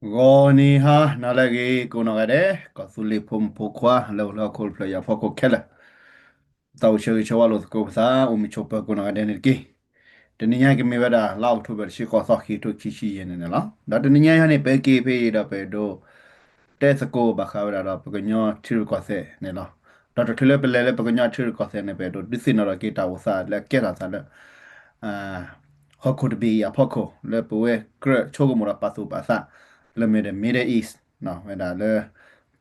ဂီၤနံၤဟါနၤလၢအဂ့ၤ ကိးနီၢ်ဂၤဒဲး ကီၢ်သူလ့ၤဖိမုၣ်ဖိခွါ လၢအိၣ်လၢဟီၣ်ခိၣ်တဖျၢၣ်ညါဖီခိၣ်ခဲလၢာ်, သးအိၣ်ဆၢဂ့ၤဆၢဝါလိာ်သကိးပသး အိၣ်မုာ်ဆိးပၢၤကိးနီၢ်ဂၤဒဲးန့ၣ်တက့ၢ်. တနံၤညါကမ့ၢ်ဝဲဒၣ် လါအီးကထိဘၢၣ် တဆံဃိးသီ ခံကထိခံဆံယဲၢ်န့ၣ်န့ၣ်လီၤ. ဒီးတနံၤညါဟါန့ၣ် ပက့ၤဖဲအံၤဒီးပအဲၣ်ဒိး တဲသကိးဘၣ်ဃးဝဲဒၣ်ဒီးပကညီထံရူၢ်ကီၢ်သဲးန့ၣ်လီၤ. ဒီးတချုးလၢပလဲၤလၢပကညီထံရူၢ်ကီၢ်သဲးန့ၣ် ပအဲၣ်ဒိးဒုးသ့ၣ်နီၣ်ထီၣ်က့ၤတၢ်အိၣ်သးလၢအကဲထီၣ်သးလၢ ဟီၣ်ခိၣ်တဘ့ၣ်အံၤအဖီခိၣ် လၢပဝဲကြၢးဆိကမိၣ်ဒီးပာ်သူၣ်ပာ်သး လၢမ့ၢ်ဒၣ် Middle East ဝဲဒၣ်လၢ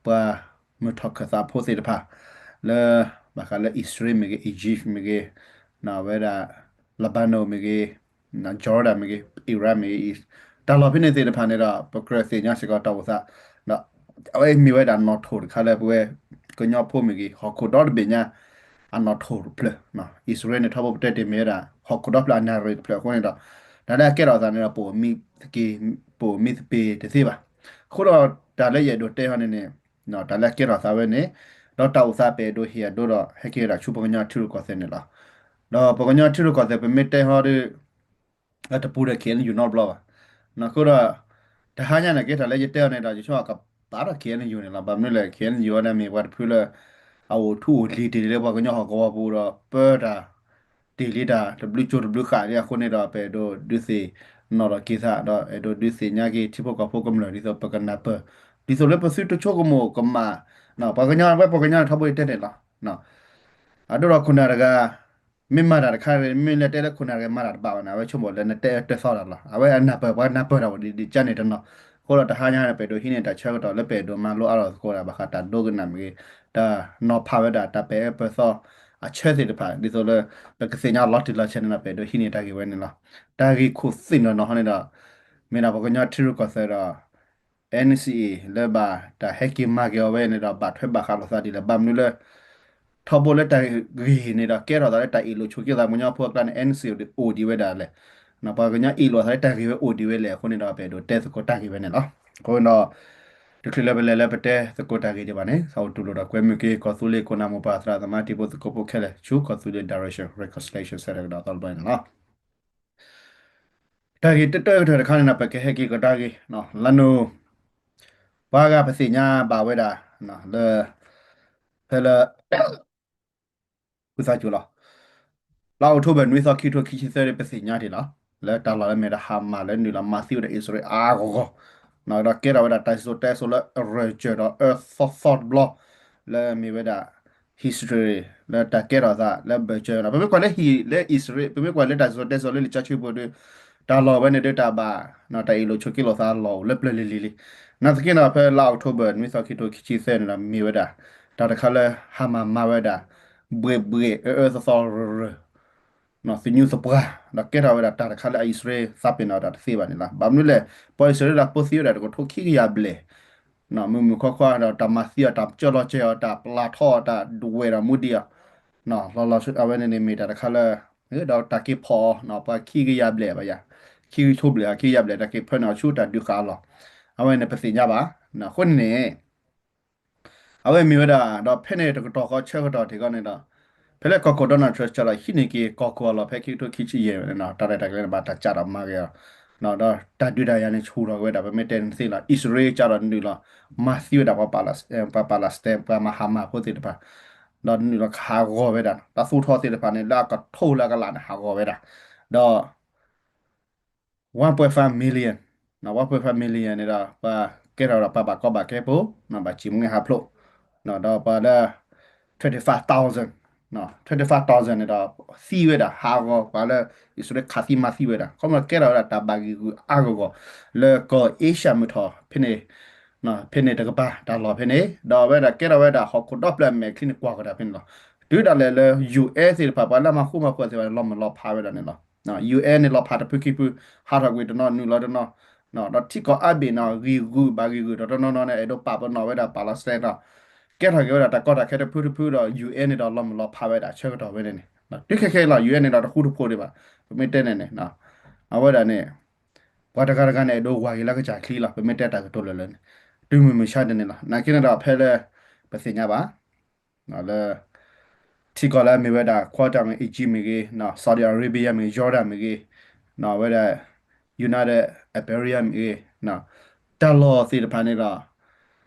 ပှၤမုၢ်ထီၣ်ခၢၣ်သးဖိသ့ၣ်တဖၣ် လၢ ဘၣ်ဃးလၢ အံၣ်စရ့လးမ့ၢ်ဂ့ၤ Egypt မ့ၢ်ဂ့ၤ ဝဲဒၣ် Lebanon မ့ၢ်ဂ့ၤ Jordan မ့ၢ်ဂ့ၤ Iraq မ့ၢ်ဂ့ၤ တၢ်လီၢ်ဖဲန့ၣ်သ့ၣ်တဖၣ်န့ၣ်ဒီး ပကြၢးသ့ၣ်ညါစ့ၢ်ကီးတၢ်အိၣ်သး ဒီး အဝဲမ့ၢ်ဝဲဒၣ်နီၣ်ထိၣ်တခါလၢပဝဲ ကညီဖိမ့ၢ်ဂ့ၤ ဟီၣ်ခိၣ်ဒီတဘ့ၣ်ညါ အနီၣ်ထိၣ်တဖျၢၣ်, အံၣ်စရ့လးန့ၣ် ထီဘိပတဲတ့ၢ်မ့ၢ်ဝဲဒၣ် ဟီၣ်ခိၣ်ဒီဖျၢၣ်အနၣ်ရံၣ်တဖျၢၣ်အဃိန့ၣ်ဒီး တၢ်လၢအကဲထီၣ်သးန့ၣ်ဒီး ပအိၣ်မံသက့ ပအိၣ်မံသပ့ၤတသ့ဘၣ်. အဃိဒီးတၢ်လၢယအဲၣ်ဒိးတဲဟီန့ၣ်န့ၣ် တၢ်လၢအကဲထီၣ်သးဝဲန့ၣ် ဒီးတၢ်အိၣ်သးပအဲၣ်ဒိးဟ့ၣ်အဒိဒီး ဟဲက့ၤဝဲဒၣ်ဆူပကညီထံရူၢ်ကီၢ်သဲးန့ၣ်လီၤ. ဒီးပကညီထံရူၢ်ကီၢ်သဲး ပမ့ၢ်တဲဟီဒီး အတပူၤဒီး KNU နီတဘျီဘၣ်. အဃိဒီး တဟါညါန့ၣ် ကဲထီၣ်လၢယတဲအီၤန့ၣ်ဒီး ယဆိကမိၣ်ကပာ်ထီၣ် KNU န့ၣ်လီၤ. ဘၣ်မနုၤလဲၣ် KNU အီၤန့ၣ်မ့ၢ်ပှၤတဖုလၢ အအိၣ်ထူအိၣ်လံၤတ့ၢ်လံလၢပှၤကညီဟီၣ်ကဝီၤပူၤဒီး ပၢတၢ်တ့ၢ်လံတၢ်တဘျုးကၠိတဘျုးဃာ်လံအဃိန့ၣ်ဒီး ပအဲၣ်ဒိးဒုးသ့ၣ်နီၣ်ထီၣ်က့ၤသး ဒီးအဲၣ်ဒိးဒုးသ့ၣ်ညါက့ၤထံဖိကီၢ်ဖိကမျၢၢ် ဒ်သိးပကနၢ်ပၢၢ် ဒ်သိးလၢပသုတဆိကမိၣ်ကမၣ် ပှၤကညီဝဲပှၤကညီန့ၣ် ထီဘိယတဲန့ၣ်လီၤ. အဒိဒီးခိၣ်နၢ်တဂၤ မ့ၢ်မၤတၢ်တခါ မ့ၢ်လဲၤတဲလၢခိၣ်နၢ်တဂၤမၤတၢ်တဘၣ်ဘၣ်န့ၣ် အဝဲဆိကမိၣ်လၢနတဲအၢတဲသီတၢ်လီၤ. အဝဲအနၢ်ပၢၢ် ပှၤနၢ်ပၢၢ်တၢ်အိၣ်ဒံးဒံးကါန့ၣ်တနီၤ. အဃိဒီးတဟါညါန့ၣ် ပအဲၣ်ဒိးဟံးန့ၢ်တၢ်ဆၢကတီၢ်လၢပအဲၣ်ဒိးမၤလိအါထီၣ်သကိးဒၣ် ဘၣ်ဃးတၢ်ဒိကနၣ်မ့ၢ်ဂ့ၤ တၢ်နီၤဖးဝဲဒၣ်တၢ်ပာ်အၢပာ်သီအဆၢသ့ၣ်တဖၣ် ဒ်သိးလၢ ပကသ့ၣ်ညါလီၤတံၢ်လီၤဆဲးန့ၣ်ဒီး ပအဲၣ်ဒိးဟံးန့ၢ်တၢ်ဂ့ၢ်ဝဲန့ၣ်လီၤ. တၢ်ဂ့ၢ်ခိၣ်သ့ၣ်နီၢ်နီၢ်ဟီန့ၣ်ဒီး မ့ၢ်ဒၣ်ပှၤကညီထံရူၢ်ကီၢ်သဲးဒီး NCA လၢဘၣ်တၢ်ဟဲက့ၤမၤက့ၤအီၤဝဲန့ၣ်ဒီး ဘၣ်ထွဲဘၣ်ဃးလိာ်သးဒ်လဲၣ် ဘၣ်မနုၤလၢ ထီဘိလၢတၢ်ဂ့ၢ်န့ၣ်ဒီး ကဲထီၣ်သးလၢတၢ်အ့ၣ်လိာ်ဆိးက့လိာ်သး ပှၤကညီဖိအကျါန့ၣ် NCA အိၣ်ဒံးဝဲဒၣ်လဲၣ်. ပှၤကညီအ့ၣ်လိာ်သးလၢတၢ်ဂ့ၢ်ဝဲအိၣ်ဒံးဝဲလဲၣ်အဃိန့ၣ်ဒီး ပအဲၣ်ဒိးတဲသကိးတၢ်ဂ့ၢ်ဝဲန့ၣ်လီၤ. အဃိဒီး တချုးလၢပလဲၤလၢပတဲသကိးတၢ်ဂ့ၢ်ဒံးဘၣ်န့ၣ် သးအိၣ်တူၢ်လိာ်ဒီးကွဲမုာ်က့ၤ ကီၢ်သူလ့ၤခိၣ်နၢ်မိၢ်ပၢ်သရၣ်သမါတံၤဖိသကိးဖိခဲလၢာ် ဆူကီၢ်သူလ့ၤ Direction Reconciliation Center ကဒီးအသီတဘျီန့ၣ်လီၤ. တၢ်ဂ့ၢ်တၢတၢကတၢၢ်တခါန့ၣ်ဒီး ပကဟဲက့ၤကဒါက့ၤ လါနိၣ် ပှၤဂၤပသ့ၣ်ညါဘၣ်ဝဲဒၣ် လၢ ဖဲလၢ ဝံသးစူၤလီၤ လါအီးကထိဘၢၣ် နွံသီခံကထိခံဆံသၢ ပသ့ၣ်ညါဒံးလီၤ လၢတၢ်လီၢ်လၢမ့ၢ်ဒၣ် Hamas လၢနုာ်လီၤမၤသံဝဲဒၣ်အံၣ်စရ့လးအါဂီၢ်ဂီၢ် ဒီးကဲထီၣ်ဝဲဒၣ်တၢ်စံၣ်စိၤတဲစိၤလၢအရၢၢ်စၢၤဒီးအၢသီသီတဘျီ လၢမ့ၢ်ဝဲဒၣ် history လၢတၢ်ကဲထီၣ်သးလၢဘၢၣ်စၢၤဒီး ပမ့ၢ်ကွၢ်လၢဟံၣ်လၢအံၣ်စရ့လး ပမ့ၢ်ကွၢ်လၢတၢ်စံၣ်စိၤတဲစိၤလၢလံာ်စီဆှံပူၤဒီး တၢ်လီၢ်ဝဲန့ၣ်ဒီးတၢ်ဘၣ် တၢ်အ့ၣ်လိာ်ဆိးက့လိာ်သးလီၢ်အိၣ်လၢပျၢၤလံၤလံၤလံ. နာ်သက့ဒီး ဖဲလါအီးကထိဘၢၣ် နွံသီခံကထိခံဆံသၢန့ၣ်ဒီး မ့ၢ်ဝဲဒၣ် တၢ်တခါလၢ Hamas မၤဝဲဒၣ် ဘှ့ၣ်ဘှ့ၣ်အၢအၢသီသီရၢၢ်ရၢၢ် သညူသပှၢ် ဒီးကဲထီၣ်ဝဲဒၣ်တၢ်တခါလၢအံၣ်စရ့လးသးပ့ၤနီၣ်တၢ်တသ့ဘၣ်န့ၣ်လီၤ. ဘၣ်မနုၤလဲၣ် ပှၤအံၣ်စရ့လးဖိသံဝဲဒၣ်တကထိခံကယၤဘျဲၣ် မုၢ်မုၢ်ခွါခွါဒီးတၢ်မၤသံအီၤ တၢ်ကၢလီၤစဲၤအီၤ တၢ်ပျၢ်ထီၣ်အီၤ တၢ်ဒွဲၣ်ဒီးမူဒံးအီၤ လီၤလီၤဆူအဝဲန့ၣ်န့ၣ်မ့ၢ်တၢ်တခါလၢ ဒီးတၢ်က့ၤဖီၣ်အီၤ ပှၤခံကယၤဘျဲၣ်ဘၣ်ယၤ ခံကထိဘျဲၣ် ခံကယၤဘျဲၣ် တၢ်က့ၤဖၢန့ၢ်အီၤဆူတၢ်ဒုးဃာ်အလီၢ် အဝဲန့ၣ်ပသ့ၣ်ညါဘၣ်. အဃိန့ၣ်န့ၣ် အဝဲမ့ၢ်ဝဲဒၣ် ဒီးဖဲန့ၣ်တကတီၢ်ဃီဆၢကတီၢ်ထံးကီးန့ၣ်ဒီး ဖဲလၢကီၢ်ခိၣ် Donald Trump စၢလီၤဟံးန့ၢ်က့ၤကီၢ်ခိၣ်အလီၢ် ဖဲခံကထိခံဆံယဲၢ်န့ၣ် တၢ်ရဲၣ်တၢ်ကျဲၤန့ၣ် ဘၣ်တၢ်စးထီၣ်မၤက့ၤအီၤ ဒီးတၢ်ဒုးတၢ်ယၤန့ၣ် ဆူၣ်ထီၣ်က့ၤဝဲဒၣ် ပမ့ၢ်တဲန့ၣ်သ့လီၤ. အံၣ်စရ့လးစးထီၣ်နုာ်လီၤ မၤသံဝဲဒၣ်ပှၤ Palestine ပှၤ Palestine ပှၤမၤ Hamas ဖိသ့ၣ်တဖၣ် ဒီးနုာ်လီၤဟးဂီၤဝဲဒၣ် တၢ်သူၣ်ထီၣ်သ့ၣ်တဖၣ်န့ၣ် လၢအကထိလၢအကလးန့ၣ် ဟးဂီၤဝဲဒၣ် ဒီး one point five million, one point five million န့ၣ်ဒီး ပှၤကဲထီၣ်ဒီးပှၤဘၣ်ကီဘၣ်ခဲဖိ ဘၣ်စံၣ်မူဟးဖျိး ဒီးပှၤလၢ twenty five thousand, twenty five thousand န့ၣ်ဒီး သံဝဲဒၣ် ဟးဂီၤ ပှၤလၢ အံၣ်စရ့လးခးသံမၤသံဝဲဒၣ် ခီဖျိကဲထီၣ်ဝဲဒၣ်တၢ်ဘၣ်ဂံၢ်ဂုာ်အါဂီၢ်ဂီၢ် လၢကီၢ်အ့ရှၢၣ်မုၢ်ထီၣ်ဖဲန့ၣ် ဖဲန့ၣ်တကပၤ တၢ်လီၢ်ဖဲန့ၣ် ဒီးအဝဲဒၣ်ကဲထီၣ်ဝဲဒၣ် ဟီၣ်ခိၣ်ဒီဖျၢၣ်အမဲာ်ချံန့ၣ် ကွၢ်ကဒါဖဲန့ၣ်လီၤ. တုၤဒၣ်လဲာ်လၢ ယူၣ်အဲၣ်သ့ၣ်တဖၣ် ပှၤလၢအမၤဃူမၤဖိးသ့ၣ်တဖၣ်န့ၣ် လီၤမုၢ်လီၤဖးဝဲဒၣ်န့ၣ်လီၤ. ယူၣ်အဲၣ်န့ၣ် လီၤဖးတဖုခံဖု ဟးထီၣ်ကွံာ်တနီၤ နုာ်လီၤတနီၤ ဒီးထံကီၢ်အါဘ့ၣ်န့ၣ် ဂံၢ်ဂုာ်ဘၣ်ဂံၢ်ဂုာ်ဒီးတနီၤနီၤန့ၣ် အဲၣ်ဒိးပာ်ပနီၣ်ဝဲဒၣ် Palestine ဒီး ကဲထီၣ်က့ၤဝဲဒၣ်တၢ်ကီတၢ်ခဲတဖုတဖုဒီး ယူၣ်အဲၣ်န့ၣ်ဒီး လီၤမုၢ်လီၤဖးဝဲဒၣ်ဆၢကတီၢ်ဝဲန့ၣ်န့ၣ် တုၤခဲခဲအံၤလီၤ ယူၣ်အဲၣ်န့ၣ်ဒီး တဃူတဖိးဒံးဘၣ် ပမ့ၢ်တဲန့ၣ်န့ၣ် အဝဲဒၣ်န့ၣ် ပှၤတဂၤတဂၤန့ၣ် အဲၣ်ဒိးဝၤက့ၤလၢကစၢ်ချံလီၤ ပမ့ၢ်တဲတၢ်ကတိၤလၢာ်လၢာ်န့ၣ် တုၤမုၢ်မဆါတနံၤလီၤ နာ်က့န့ၣ်ဒီးဖဲလၢ ပသ့ၣ်ညါဘၣ် လၢ ထံကီၢ်လၢအမ့ၢ်ဝဲဒၣ် Qatar မ့ၢ် Egypt မ့ၢ်ဂ့ၤ Saudi Arabia မ့ၢ်ဂ့ၤ Jordan မ့ၢ်ဂ့ၤ ဝဲဒၣ် United Arab Emirates မ့ၢ်ဂ့ၤ တၢ်လီၢ်သ့ၣ်တဖၣ်န့ၣ်ဒီး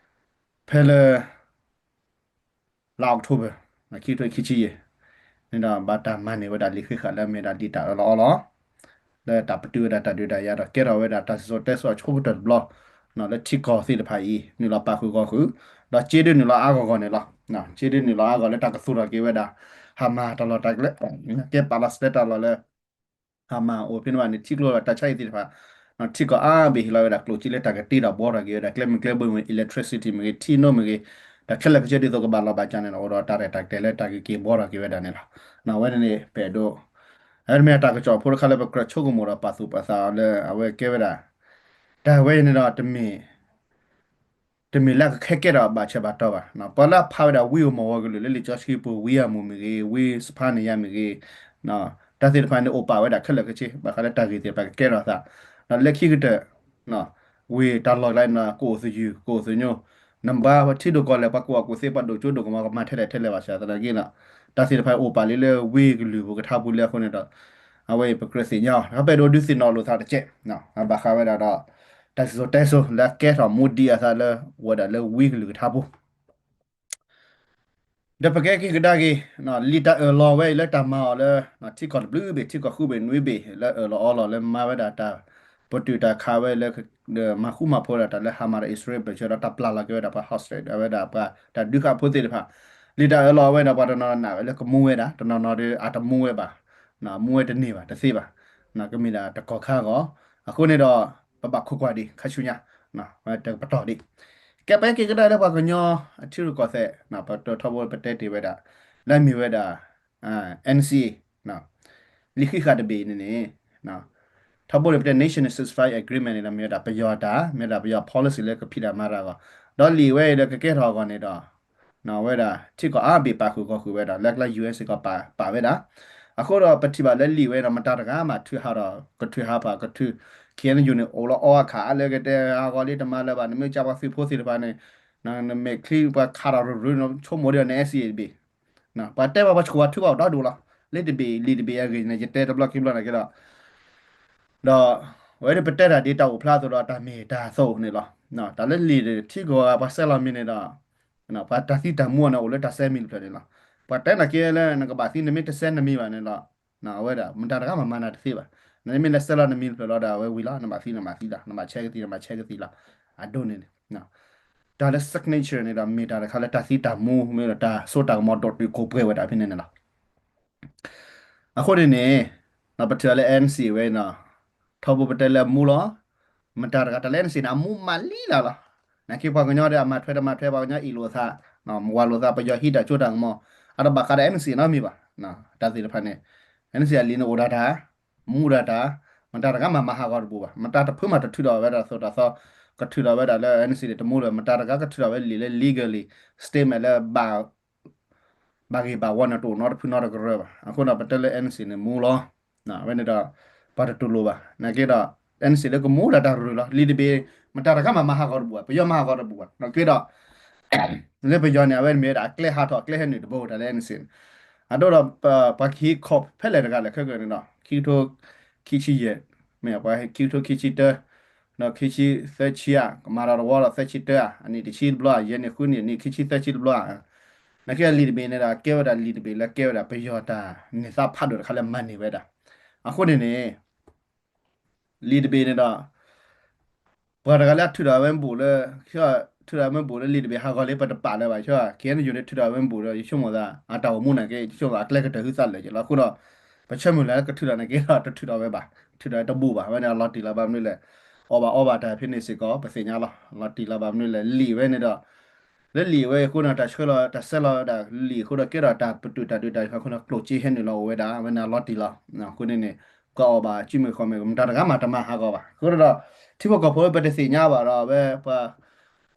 ဖဲလၢ လါ October ခံကထိခံဆံယဲၢ် န့ၣ်ဒီး ဘၣ်တၢ်မၤန့ၢ်ဝဲဒၣ်လံာ်ဃံးဃာ်လၢအမ့ၢ်ဒၣ်လံာ်တၢ်အၢၣ်လီၤအီလီၤ လၢတၢ်ပတုာ်ဝဲဒၣ်တၢ်ဒုးတၢ်ယၤဒီး ကဲထီၣ်ဝဲဒၣ်တၢ်စံၣ်စိၤတဲစိၤအဆိကတၢၢ်တဘျီ လၢထံကီၢ်သ့ၣ်တဖၣ်အံၤ နုာ်လီၤပာ်ဃုာ်ဂီၢ်ဃုာ် ဒီးစ့ဒုးနုာ်လီၤအါဂီၢ်ဂီၢ်န့ၣ်လီၤ. စ့ဒုးနုာ်လီၤအါဂီၢ်လၢတၢ်ကသူၣ်ထီၣ်က့ၤဝဲဒၣ် ဟါမၢ်တၢ်လီၢ်တၢ်ကျဲ ကဲပာ်လီၤစတဲတၢ်လီၢ်လၢ ဟါမၢ်အိၣ်ဖဲန့ၣ်ဘၣ်န့ၣ် ထံကျိဒီးတၢ်ဆါဟံၣ်သ့ၣ်တဖၣ် ထံကီၢ်အါဘ့ၣ်ဟ့ၣ်လီၤဝဲဒၣ်ကျိၣ်စ့လၢတၢ်ကတ့တၢ်ဘှီထီၣ်က့ၤဝဲဒၣ် ကျဲမုၢ်ကျဲဘိမ့ၢ်ဂ့ၤ electricity မ့ၢ်ဂ့ၤ ထံနိမ့ၢ်ဂ့ၤ တၢ်ခဲလၢာ်ခဲဆ့ဒ်သိးကဘၣ်လီၤဘၣ်ကန့ၣ်လီၤ အိၣ်ဒီးတၢ်ရဲၣ်တၢ်ကျဲၤလၢတၢ်ကက့ၤဘှီထီၣ်က့ၤဝဲဒၣ်န့ၣ်လီၤ. အဝဲန့ၣ်န့ၣ် ပအဲၣ်ဒိး အဝဲန့ၣ်မ့ၢ်တၢ်ကစီၣ်ဖိတခါလၢပကြၢးဆိကမိၣ်ဒီးပာ်သူၣ်ပာ်သးအီၤလၢအဝဲကဲဝဲဒၣ် တၢ်ဝဲအံၤန့ၣ်ဒီး တမ့ၢ်လၢအကခဲကဲထီၣ်ဘၣ်ဆၢဘၣ်တီၢ်ဘၣ်. ပှၤလၢအဖးဝဲဒၣ်ဝ့ၢ်အိၣ်မီၢ်ဝီၤကလုာ်လၢလံာ်စီဆှံပူၤ ဝ့ၢ်အမူးမ့ၢ်ဂ့ၤ ဝ့ၢ်စဖါနယါမ့ၢ်ဂ့ၤ တၢ်သ့ၣ်တဖၣ်န့ၣ်အိၣ်ပာ်ဝဲဒၣ်ခဲလၢာ်ခဲဆ့ ဘၣ်ဃးလၢတၢ်ဂ့ၢ်သ့ၣ်တဖၣ်ကကဲထီၣ်အသး ဒီးလၢခံကတၢၢ် ဝ့ၢ်တၢ်လီၢ်ကျါန့ၣ် ကအိၣ်သယုၢ် ကအိၣ်သညိ နဘါပှၤထံဒိၣ်ကီၢ်လဲၢ် ပှၤကူၣ်ဘၣ်ကူၣ်သ့ ပှၤဒိၣ်ကၠိဒိၣ်ကမီၤ ကမၤထဲလဲၣ်ထဲလဲၣ်ဘၣ်ဆၣ်သနာ်က့ဒီး တၢ်သ့ၣ်တဖၣ်အိၣ်ပာ်လံလၢဝ့ၢ်ကလုာ်ပူၤကထါပူၤလၢအဃိန့ၣ်ဒီး အဝဲအံၤပကြၢးသ့ၣ်ညါအီၤ ပအဲၣ်ဒိးဒုးသ့ၣ်နီၣ်လိာ်သးတကဲး ဘၣ်ဃးဝဲဒၣ်ဒီး တၢ်စံၣ်စိၤတဲစိၤလၢအကဲထီၣ်မူဒံးအသးလၢ အိၣ်ဝဲဒၣ်လၢဝ့ၢ်ကလုာ်ကထါပူၤ ဒီးပကဲက့ၤကဒါက့ၤ လံာ်တၢ်အၢၣ်လီၤဝဲအံၤလၢတၢ်မၤအီၤလၢ ထံကီၢ်တဘျုးဘ့ၣ် ထံကီၢ်ဃုဘ့ၣ်နွံဘ့ၣ် လၢအၢၣ်လီၤအီလီၤလၢမၤဝဲဒၣ်တၢ် ပတုာ်တၢ်ခးဝဲလၢ မၤဃူမၤဖိးဒၣ်တၢ်လၢဟါမၢ်ဒီးအံၣ်စရ့လး ဘၢၣ်ဆၢဒီးတၢ်ပျၢ်လီၤက့ၤဝဲဒၣ်ပှၤ hostage ဝဲဒၣ်ပှၤတၢ်ဒုးဃာ်ဖိသ့ၣ်တဖၣ် လံာ်တၢ်အၢၣ်လီၤဝဲဒီးပှၤတနီၤနာ်ဝဲလၢကမူဝဲဒၣ် တနီၤနီၤဒီးအတမူဝဲဘၣ် မူဝဲတန့ၢ်ဘၣ်တသ့ဘၣ် ကမ့ၢ်ဒၣ်တကီၢ်ခါအဂီၢ် အဃိန့ၣ်ဒီး ပဘၣ်ခိးကွၢ်ဒံးခါဆူညါ တကပတီၢ်ဒံး ကဲပက့ၤကဒါလၢပှၤကညီအထံရူၢ်ကီၢ်သဲး ပထီဘိပတဲတ့ၢ်ဝဲဒၣ် လၢမ့ၢ်ဝဲဒၣ် NCA လံာ်ဃံးဃာ်တဘ့ၣ်အံၤန့ၣ်န့ၣ် ထီဘိန့ၣ်ပတဲ National Ceasefire Agreement န့ၣ်ဒီးမ့ၢ်ဝဲဒၣ်ပယီၤတၢ် မ့ၢ်ဝဲဒၣ်ပယီၤ policy လၢကဖံးတၢ်မၤတၢ်အဂီၢ် ဒီးလံာ်ဝဲအံၤလၢကကဲထီၣ်အဂီၢ်န့ၣ်ဒီး ဝဲဒၣ်ထံကီၢ်အါဘ့ၣ်ပာ်ဃုာ်ဂီၢ်ဃုာ်ဝဲဒၣ် လၢကျါ ယူၢ်အ့ၣ်စ့ၢ်ကီးပာ်ဝဲဒၣ် အဃိဒီးပထံၣ်ဘၣ်လၢလံာ်ဝဲဒီးမတၤတဂၤမးထုးဟးဒီး ကထုးဟးပှၤကထုး KNU န့ၣ် အိၣ်လီၤအီအခးအါလၢကတဲဟးဂီၤလံတမၤလၢၤဘၣ် နမ့ၢ်ကးပှၤသုးဖိသ့ၣ်တဖၣ်န့ၣ် နမဲာ်ချံပှၤခးထီၣ်ရူၤရူၤ ဆိကမိၣ်ဒီး NCA တဘ့ၣ် ပှၤတဲဘၣ်ပှၤဆူးပှၤထုးဘၣ်အိၣ်ဒီဒူၣ်လီၤ လၢတဘ့ၣ်လံာ်တဘ့ၣ်အဂ့ၢ်န့ၣ် ယတဲတဘျီခံဘျီန့ၣ်က့ဒီး ဒီး ဝဲဒၣ်ပတဲတၢ်ဒ်တၢ်အိၣ်ဖျါအသိးဒီးတၢ်မ့ၢ်တၢ်အသိးန့ၣ်လီၤ. တၢ်လၢလံာ်ထံကီၢ်ပှၤဆဲးလီၤမံၤန့ၣ်ဒီး ပှၤတၢ်သံတၢ်မူအီၤန့ၣ် အိၣ်လၢတၢ်ဆဲးမံၤတဖျၢၣ်န့ၣ်လီၤ. ပှၤတဲနာ်က့လၢနကဘၣ်သံနမ့ၢ်တဆဲးနမံၤဘၣ်န့ၣ်လီၤ. အဝဲဒၣ် မတၤတဂၤမၤမၤနၤတသ့ဘၣ်. နမ့ၢ်လဲၤဆဲးလီၤနမံၤတဖျၢၣ်လီၤဒီး အဝဲဝံၤလီၤ နဘၣ်သံနဘၣ်သံလီၤ နဘၣ်ဆဲးကသံနဘၣ်ဆဲးကသံလီၤ. အဒိန့ၣ်န့ၣ် တၢ်လၢ signature န့ၣ်ဒီး မ့ၢ်တၢ်တခါလၢတၢ်သံတၢ်မူမ့ၢ်ဒီးတၢ်စိတၢ်ကမီၤဒိၣ်တုာ်ခိၣ်ပှဲၤဝဲဒၣ်ဖဲန့ၣ်န့ၣ်လီၤ. အဃိန့ၣ်န့ၣ် ပထံၣ်အီၤလၢ NCA ဝဲနီၤ ထီဘိပတဲလၢအမူလီၤ. မတၤတဂၤတၢ်လၢ NCA န့ၣ် အမူမးလံလၢ်လီၤ. နာ်က့ပှၤကညီဒီးအမၤထွဲတမၤထွဲ ပှၤကညီအ့ၣ်လိာ်သး မၤဝၤလိာ်သး ပယီၤဟံးတၢ်စိတၢ်ကမီၤ အတဘၣ်ဃးဒီး NCA နီတမံၤဘၣ်. တၢ်သ့ၣ်တဖၣ်န့ၣ် NCA အလံာ်န့ၣ်အိၣ်ဒၣ်တၢ် မူဒၣ်တၢ် မတၤတဂၤမၤမၤဟးဂီၤတဘူၣ်ဘၣ်. မတၤတဖုမးတထုးထီၣ်ဝဲဒၣ်သိးတၢ်သီ ကထုးထီၣ်ဝဲဒၣ်လၢ NCA န့ၣ် တမူလၢၤ မတၤတဂၤကထုးထီၣ်ဝဲလံာ်လၢ legally statement လၢ ဘၣ်ဂ့ၢ်ဘၣ်ဝီန့ၣ် တအိၣ်နီတဖုနီတကရၢဘၣ်. အဃိဒီး ပတဲလၢ NCA န့ၣ် မူလီၤ. ဝဲန့ၣ်ဒီး ပှၤတတူၢ်လိာ်ဘၣ်. နာ်က့ဒီး NCA လၢကမူဒၣ်တၢ်ရူၤလီၤ. လံာ်တဘ့ၣ် မတၤတဂၤမၤမၤဟးဂီၤတဘူၣ်ဘၣ်. ပယီၤမၤဟးဂီၤတဘူၣ်ဘၣ်. နာ်က့ဒီး လၢပယီၤန့ၣ် အဝဲန့ၣ်မ့ၢ်ဝဲဒၣ်အကျဲဟးထီၣ်အကျဲဟဲနုာ်တဘိတၢ်လၢ NCA န့ၣ် အဒိဒီး ပှၤကဟံးခီၣ်ဖဲလဲၣ်တဂၤလဲၣ်ခဲကနံၣ်ဒီး ခံကထိခံဆံယဲၢ် မ့ၢ်ပှၤခံကထိခံဆံတၢ ဒီးခံဆံသၢဆံဧါ ကမၤဒီးတဝီဒီးသၢဆံတၢဧါ အနံၣ်တဆံတဘျီဧါ ယဲၢ်နံၣ်ဃုနံၣ် နံၣ်ခံဆံသၢဆံတဘျီဧါ နာ်က့လံာ်တဘ့ၣ်န့ၣ်ဒီး ကဲဝဲဒၣ်လံာ်တဘ့ၣ်လၢကဲဝဲဒၣ်ပယီၤတၢ်န့ၢ်သါဖးဒိၣ်တခါလၢမၤန့ၢ်ဝဲဒၣ် အဃိန့ၣ်န့ၣ် လံာ်တဘ့ၣ်န့ၣ်ဒီး ပှၤတဂၤလၢအထုးထီၣ်ဝဲမ့ၣ်ဘူၣ်လၢ ထုးထီၣ်ဝဲမ့ၣ်ဘူၣ်လၢလံာ်တဘ့ၣ်ဟးဂီၤလံ ပတပာ်လၢၤဘၣ် ဆိ KNU န့ၣ် ထုးထီၣ်ဝဲမ့ၣ်ဘူၣ်ဒီး ယဆိကမိၣ်သး အတၢ်အိၣ်မူနာ်က့ ယဆိကမိၣ်သးအကျဲကတၢၢ်ဟုသးလၢာ်က့လီၤ. အဃိဒီး ပဆၢမုၢ်လၢ်လၢကထုးထီၣ်နာ်က့ဒီး တထုးထီၣ်ဝဲဘၣ် ထုးထီၣ်ဝဲတဘူၣ်ဘၣ် ဝဲန့ၣ်အလီၤတံၢ်လီၤဘၣ်မနုၤလဲၣ် အီၣ်ဘၣ်အီဘၣ်တၢ်ဖဲန့ၣ်စ့ၢ်ကီး ပသ့ၣ်ညါလီၤ လီၤတံၢ်လီၤဘၣ်မနုၤလဲၣ် လံာ်ဝဲန့ၣ်ဒီး လၢလံာ်ဝဲအဃိန့ၣ် တၢ်ဆှၢလီၤ တၢ်ဆဲးလီၤဝဲဒၣ်လံာ်အဃိဒီး ကဲထီၣ်တၢ်ပတုာ်တၢ်ဒုးတၢ်ယၤအဃိန့ၣ် ကျိၣ်စ့ဟဲနုာ်လီၤအိၣ်ဝဲဒၣ် ဝဲန့ၣ်အလီၤတံၢ်လီၤ. အဃိန့ၣ်န့ၣ် ပှၤအီၣ်ဘၣ်စုမုၢ်ဃီမုၢ် မတၤတဂၤမးတမၤဟးဂီၤဘၣ်. အဃိဒီး ထံဖိကီၢ်ဖိပတသ့ၣ်ညါဘၣ်ဒီး အဝဲပှၤ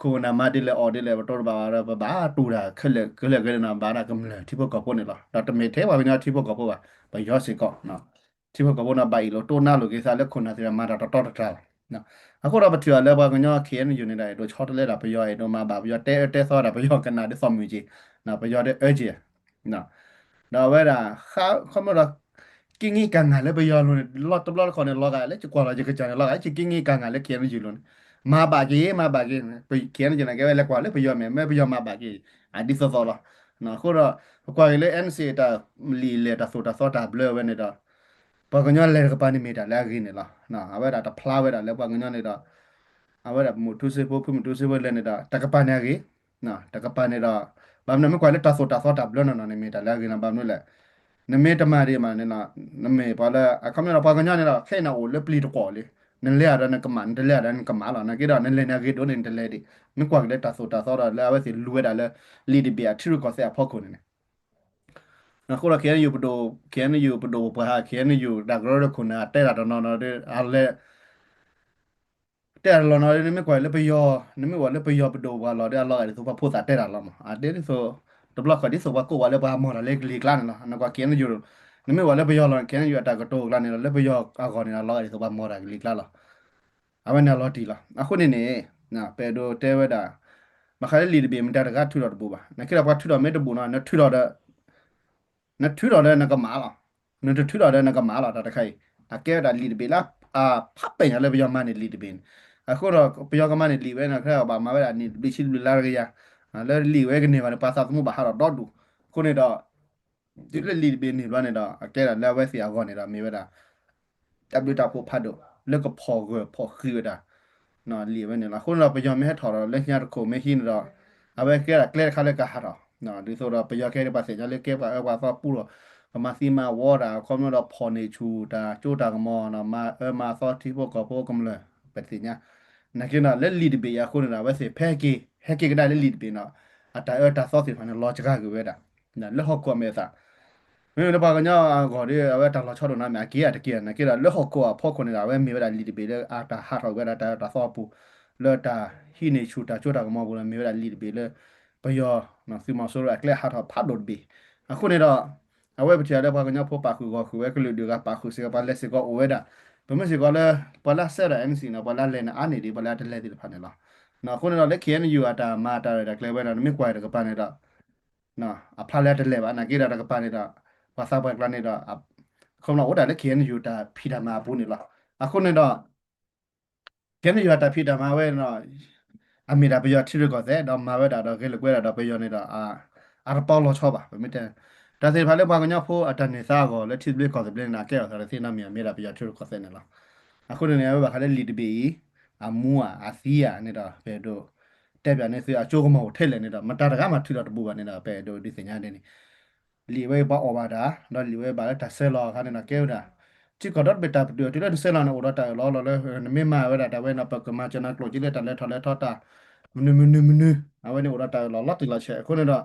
ခိၣ်နၢ်မၤဒ်လဲၣ်အီၣ်ဒ်လဲၣ် ပတိတဘၣ်ဘၣ်ဒီး ပဘၣ်တူၢ်တၢ်ခဲလၢာ်ခဲလၢာ်ကဲန့ၣ် ဘၣ်ဒၣ်ကမျၢၢ်ထံဖိကီၢ်ဖိန့ၣ်လီၤ. ဒီးတမ့ၢ်ထဲပှၤကညီထံဖိကီၢ်ဖိဘၣ် ပယီၤစ့ၢ်ကီး ထံဖိကီၢ်ဖိန့ၣ် ဘၣ်အ့ၣ်လိာ်တိၢ်နါလိာ်က့ၤသးလၢခိၣ်နၢ်သ့ၣ်တဖၣ်မၤတၢ်တတီတတြၢ်လီၤ. အဃိဒီးပထံၣ်အီၤလၢပှၤကညီ KNU န့ၣ်ဒီး အဲၣ်ဒိးဆီတလဲဒၣ်ပယီၤ အဲၣ်ဒိးမၤဘၣ်ပယီၤ တဲအၢတဲသီဒၣ်ပယီၤကနၣ်ဒ်သိးမုၢ်က့ၤ ပယီၤဒ်အၢက့ၤ ဒီးအဝဲဒၣ် ခီဖျိဒီး က့ငံကၤငၤလၢပယီၤလိၤန့ၣ် လီၤတဘျီတခီၣ်န့ၣ် လီၤဂာ်လၢယကွၢ်လီၤယကစၢ်န့ၣ် လီၤဂာ်လၢယက့ငံကၤငၤလၢ KNU လိၤန့ၣ် မၤဘၣ်က့ၤ မၤဘၣ်က့ၤ KNU န့ၣ် ကဲဝဲလဲၤကွၢ်လၢပယီၤမဲာ် မ့ၢ်ပယီၤမၤဘၣ်က့ၤ အဒ်သိးသိးလီၤ. အဃိဒီး ပကွၢ်က့ၤလၢ NCA တၢ်လံာ်လဲၢ်တၢ်သိၣ်တၢ်သီတၢ်ဘျၢဝဲန့ၣ်ဒီး ပှၤကညီလဲၤတကပၤန့ၣ်မ့ၢ်တၢ်လၢအဂ့ၤန့ၣ်လီၤ. အဝဲဒၣ်တဖျါဝဲဒၣ်လၢပှၤကညီန့ၣ်ဒီး အဝဲဒၣ်မုၢ်ထူစ့ဖိ ဖုမုၢ်ထူစ့ဖိလဲၤန့ၣ်ဒီး တကပၤန့ၣ်အဂ့ၤ တကပၤန့ၣ်ဒီး ဘၣ်မနုၤမ့ၢ်ကွၢ်လၢတၢ်သိၣ်တၢ်သီတၢ်ဘျၢနီၢ်နီၢ်န့ၣ် မ့ၢ်တၢ်လၢအဂ့ၤနီၤ ဘၣ်မနုၤလဲၣ် နမ့ၢ်တမၤဒံးမးန့ၣ် နမ့ၢ်ပှၤလၢ အခီပညီဒီးပှၤကညီန့ၣ်ဒီး ခဲအံၤန့ၣ်အိၣ်လၢပျံၤတကွီၢ်လံ နလဲၤဒီးနကမၣ် နတလဲၤဒီးနကမၣ်လီၤ နာ်က့ဒီးနလဲၤန့ၣ်အဂ့ၤဒိၣ်န့ၣ် နတလဲၤဒံး မ့ၢ်ကွၢ်က့ၤလၢတၢ်သိၣ်တၢ်သီဒီးလၢအဝဲသ့ၣ်လူၤဝဲဒၣ်လၢ လံာ်တဘ့ၣ်အထံရူၢ်ကီၢ်သဲးအဖီခိၣ်န့ၣ်န့ၣ် အဃိဒီး KNU ပဒိၣ် KNU ပဒိၣ်ပပှၢ်ဟး KNU တၢ်ကရၢတခိၣ်န့ၣ် အတဲတၢ်တနီၤနီၤဒီး အလဲၤ တဲတၢ်တလီၢ်နီၤဒီး နမ့ၢ်ကွၢ်လၢပယီၤ နမ့ၢ်ဝဲလၢပယီၤပဒိၣ်ပပှၢ်လီၤဒီး အလီၤဂာ်ဒ်သိးပှၤဖိသၣ်တဲတၢ်လီၤမး အတဲဒ်သိး တဘျီဃီဒ်သိးပှၤကိးဝဲလၢပှၤမၤတၢ်လၢကလံၤကျါန့ၣ်လီၤ. နကွၢ် KNU နမ့ၢ်ဝဲလၢပယီၤလီၤ KNU အတၢ်ကတိၤကျါန့ၣ်ဒီး လၢပယီၤအဂီၢ်န့ၣ် အလီၤဂာ်ဒ်သိးပှၤမၤတၢ်ကလံၤကျါလီၤ. အဝဲန့ၣ်အလီၤတံၢ်လီၤ. အဃိန့ၣ်န့ၣ် ပအဲၣ်ဒိးတဲဝဲဒၣ် ဘၣ်ဃးလၢလံာ်တဘ့ၣ် မတၤတဂၤထုးထီၣ်တဘူးဘၣ်. နာ်က့ဒီးပှၤထုးထီၣ်မ့ၢ်တဘူးနီၤ နထုးထီၣ်ဒီး နထုးထီၣ်ဒီးနကမၣ်လီၤ. နတထုးထီၣ်ဒီးနကမၣ်လီၤ တၢ်တခါအံၤ အကဲဝဲဒၣ်လံာ်တဘ့ၣ်လၢ အဖးပဲာ်ညါလၢပယီၤမၤန့ၢ်လံာ်တဘ့ၣ်န့ၣ် အဃိဒီးပယီၤကမၤန့ၢ်လံာ်ဝဲန့ၣ် ခဲအံၤဘၣ်မၤဝဲဒၣ်နံၣ်တဘ့ၣ်ဆံတဘ့ၣ်လါတကယၤ လၢလံာ်ဝဲကန့ၢ်ဘၣ်န့ၣ် ပှၤသးသမူဘၣ်ဟးထီၣ်ဒီဒူၣ် အဃိန့ၣ်ဒီး တုၤလၢလံာ်တဘ့ၣ်န့ၢ်ဘျီန့ၣ်ဒီး အကဲဒၣ်လၢအဝဲသ့ၣ်အဂီၢ်န့ၣ်ဒီး မ့ၢ်ဝဲဒၣ် တၢ်ဘျုးတၢ်ဖှိၣ်ဖးဒိၣ် လၢကဖီၣ်ဂၢၢ်ဖီၣ်ဃံးဝဲဒၣ် လံာ်ဝဲန့ၣ်လီၤ. အဃိန့ၣ်ဒီး ပယီၤမ့ၢ်ဟဲထီၣ်ဒီး လၢညါတခိၣ်မ့ၢ်ဟံးန့ၣ်ဒီး အဝဲကဲဒၣ်ကျဲတခါလၢကဟးထီၣ် ဒ်သိးဒီးပယီၤကဲဒ်ပှၤသ့ၣ်ညါလၢကဲပှၤအၢပှၤသီပူၤဒီး ကမၤသံမၤဝီတၢ် ခီဖျိဒီးဖီၣ်န့ၢ်ဆူၣ်တၢ်စိတၢ်ကမီၤ မၤအၢမၤသီထံဖိကီၢ်ဖိကမျၢၢ် ပသ့ၣ်ညါ နာ်က့ဒီး လၢလံာ်တဘ့ၣ်အံၤအဃိန့ၣ်ဒီး အဝဲသ့ၣ်ဖဲက့ၤ ဟဲက့ၤကဒါလၢလံာ်တဘ့ၣ်န့ၣ်ဒီး အတၢ်အၢတၢ်သီသ့ၣ်တဖၣ်န့ၣ် လီၤစှၤကွံာ်ဝဲဒၣ် လၢဟီၣ်ခိၣ်အမဲာ်အသး မ့မ့ၢ်လၢပှၤကညီအဂီၢ်ဒီး အဝဲတၢ်လီၤဆီဒိၣ်နီတမံၤ အက့ၤအတက့ၤ နာ်က့ဒီး လၢဟီၣ်ခိၣ်အဖီခိၣ်န့ၣ်ဒီး အဝဲမ့ၢ်ဝဲဒၣ်လံာ်တဘ့ၣ်လၢအတၢ်ဟးထီၣ်ဝဲဒၣ်တၢ်အၢတၢ်သီအပူၤ လၢတၢ်ဟံးန့ၢ်ဆူၣ်တၢ်စိတၢ်ကမီၤအပူၤန့ၣ် မ့ၢ်ဝဲဒၣ်လံာ်တဘ့ၣ်လၢ ပယီၤ သုးမီၤစိရိၤအကျဲဟးထီၣ်ဖးဒိၣ်တဘ့ၣ် အဃိန့ၣ်ဒီး အဝဲပထံၣ်လၢပှၤကညီဖိပာ်ဃုာ်ဂီၤဃုာ်ဝဲ ကလုာ်ဒူၣ်ဂၤပာ်ဃုာ်စ့ၢ်ကီး ပှၤလဲၤစ့ၢ်ကီးအိၣ်ဝဲဒၣ် ပမ့ၢ်စ့ၢ်ကီးလၢ ပှၤလၢအစဲဒီး NCA န့ၣ် ပှၤလၢအလဲၤန့ၣ်အါန့ၢ်ဒံး ပှၤလၢအတလဲၤသ့ၣ်တဖၣ်န့ၣ်လီၤ. အဃိန့ၣ်ဒီး လၢ KNU အတၢ်မၤတၢ်ရဲၣ်တၢ်ကျဲၤဝဲန့ၣ် နမ့ၢ်ကွၢ်တကပၤန့ၣ်ဒီး အဖျါလၢအတလဲၤဘၣ် နာ်က့ဒီးတကပၤန့ၣ်ဒီး ပှၤသးပှၢ်ကျါန့ၣ်ဒီး ခီဖျိအိၣ်ဒၣ်လၢ KNU တၢ်ဖံးတၢ်မၤအပူၤန့ၣ်လီၤ. အဃိန့ၣ်ဒီး KNU အတၢ်ဖံးတၢ်မၤဝဲန့ၣ်ဒီး အမ့ၢ်ဒၣ်ပယီၤထံရူၢ်ကီၢ်သဲး ဒီးမၤဝဲဒၣ်ဒီးဂဲၤလိာ်ကွဲဒၣ်ဒီးပယီၤန့ၣ်ဒီး အတပီလီၤဆီဘၣ် ပမ့ၢ်တဲ တၢ်သ့ၣ်တဖၣ်လၢပှၤကညီဖိအတၢ်န့ၢ်သါအဂီၢ် လၢထံသဘျ့ကီၢ်သဘျ့န့ၣ် အကဲအီၤသးတသ့နီတမံၤ အမ့ၢ်ဒၣ်ပယီၤထံရူၢ်ကီၢ်သဲးန့ၣ်လီၤ. အဃိန့ၣ်န့ၣ် အဝဲဘၣ်ဃးလၢလံာ်တဘ့ၣ်အံၤ အမူအသံဧါန့ၣ်ဒီး ပအဲၣ်ဒိး တဲပၠးန့ၢ်သုအကၠိကမီၤအိၣ်ထဲလဲၣ်န့ၣ်ဒီး မတၤတဂၤမၤထုးထီၣ်တဘူးဘၣ်န့ၣ်ဒီး ပအဲၣ်ဒိးဒုးသ့ၣ်ညါဒ်န့ၣ် လံာ်ဝဲပှၤအီၣ်ဘၣ်တၢ် ဒီးလံာ်ဝဲဘၣ်လၢတၢ်ဆဲးလီၤအခါန့ၣ်ဒီး ကဲဝဲဒၣ် ထံကီၢ်ဒီတဘ့ၣ်တၢ်ပတုာ်တုၤလၢနဆဲးလီၤန့ၣ် အိၣ်ဒီးတၢ်အၢၣ်လီၤလီၤလၢ နမ့ၢ်မၤဝဲဒၣ်တၢ်ဝဲန့ၣ် ပကမၤစၢၤနၤကျိၣ်စ့လၢတၢ်လဲၤထီၣ်လဲၤထီတၢ် မနုၤမနုၤမနုၤ အဝဲန့ၣ်အိၣ်ဒီးတၢ်အၢၣ်လီၤလီၤတံၢ်လီၤဆဲး အဃိန့ၣ်ဒီး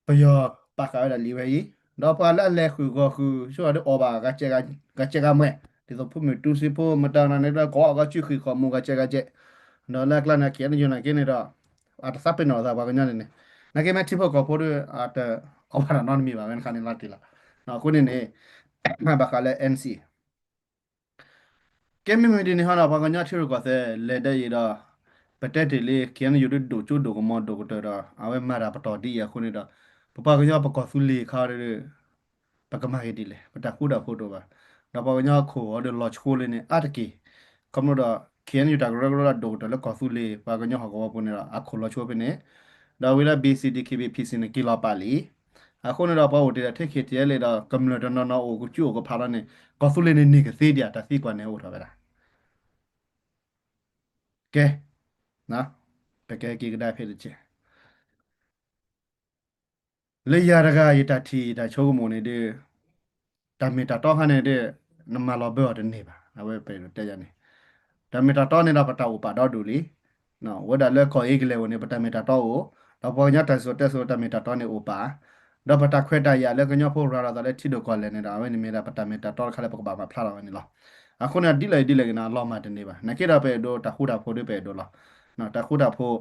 ပယီၤပာ်ဃာ်ဝဲဒၣ်လံာ်ဝဲအံၤ ဒီးပှၤလၢအလဲၤဃုာ်ဂီၤဃုာ် ဆိဒီးအီၣ်ဘၣ် ဂၤစဲးဂၤမှဲၣ် ဒ်သိးဖိမုၢ်တူစ့ဖိ မတၤနၤန့ၣ်ဒီး ကိးအီၣ်ဂီၤစုဃံးဃီမူ ဂၤစဲးဂၤစဲး ဒီးလၢအကျါန့ၣ် KNU နာ်က့န့ၣ်ဒီး အတသးပ့ၤနီၣ်အသးပှၤကညီန့ၣ်န့ၣ် နာ်က့မ့ၢ်ထံဖိကီၢ်ဖိဒီး အတအီၣ်ဘၣ်တၢ်နီတမံၤဘၣ် ဝဲန့ၣ်ခါန့ၣ်လီၤတံၢ်လီၤ. အဃိန့ၣ်န့ၣ် ဘၣ်ဃးလၢ NCA ကဲမ့မ့ၢ်ဒ်န့ၣ်ဟီဒီး ပှၤကညီထံရူၢ်ကီၢ်သဲးလဲၤဒၣ်အံၤဒီး ပတဲတ့ၢ်လံ KNU ဒ်ဒိၣ်ကၠိဒိၣ်ကမီၤဒိၣ်ကတၢၢ်ဒီး အဝဲမၤတၢ်ပတီၢ်ဒ်အံၤအဃိန့ၣ်ဒီး ပပှၤကညီပကီၢ်သူလ့ၤခါဒီး ပကမၤက့ၤဒ်လဲၣ် ပတၢ်ဃူတၢ်ဖိးတအိၣ်ဘၣ် ဒီးပှၤကညီအခိၣ်အီၤဒီးလီၤဆိလၢန့ၣ် အါတက့ၢ် ခီဖျိဒီး KNU တၢ်ကရၢကရိလၢဒိၣ်ကတၢၢ်လၢကီၢ်သူလ့ၤ ပှၤကညီဟီၣ်ကဝီၤပူၤန့ၣ်ဒီး အခိၣ်လီၤဆိဖဲန့ၣ် ဒီးဝံၤလၢ BCD KPPC န့ၣ် က့ၤလီၤပာ်လံ အဃိန့ၣ်ဒီး ပှၤအိၣ်တ့ၢ်ဒီး ထံခံတလဲဒီး ကမျၢၢ်တနီၤနီၤအိၣ်ကစူၣ်အိၣ်ကဖးလီၤန့ၣ် ကီၢ်သူလ့ၤန့ၣ်န့ၢ်ကသ့ဒံး တၢ်သံကွၢ်န့ၣ်အိၣ်ထီၣ်ဝဲဒၣ် ကဲ ပကက့ၤကဒါဖဲတက့ၢ် လၢယၤတဂၤ ယတၢ်ထံၣ်ယတၢ်ဆိကမိၣ်န့ၣ်ဒီး တၢ်မ့ၢ်တၢ်တီခါန့ၣ်ဒီး နမၤလီၤဘၢအီၤတန့ၢ်ဘၣ် အဝဲပတဲယၤန့ၣ် တၢ်မ့ၢ်တၢ်တီန့ၣ်ဒီး ပတၢ်အိၣ်ပာ်ဒီဒူၣ်လံ ဝဲဒၣ်လၢကီၢ်အ့ကလဲာ်အိၣ်န့ၣ် ပတၢ်မ့ၢ်တၢ်တီအိၣ် ဒီးပှၤကညီတၢ်စံၣ်စိၤတဲစိၤတၢ်မ့ၢ်တၢ်တီန့ၣ်အိၣ်ပာ် ဒီးပတၢ်ခွဲးတၢ်ယာ်လၢကညီဖိရၤလီၤသးလၢထံဒိၣ်ကီၢ်လဲၢ်န့ၣ်ဒီး အဝဲန့ၣ်မ့ၢ်ဒၣ်ပတၢ်မ့ၢ်တၢ်တီတခါလၢပကဘၣ်မၤဖျါထီၣ်ဝဲန့ၣ်လီၤ. အဃိန့ၣ် ဒ်လဲၣ်ဒ်လဲၣ်ဂ့ၤန့ၣ် အလီၤမၢ်တန့ၢ်ဘၣ် နာ်က့ဒီးပအဲၣ်ဒိးတၢ်ဃူတၢ်ဖိးဒီးပအဲၣ်ဒိးလီၤ. တၢ်ဃူတၢ်ဖိး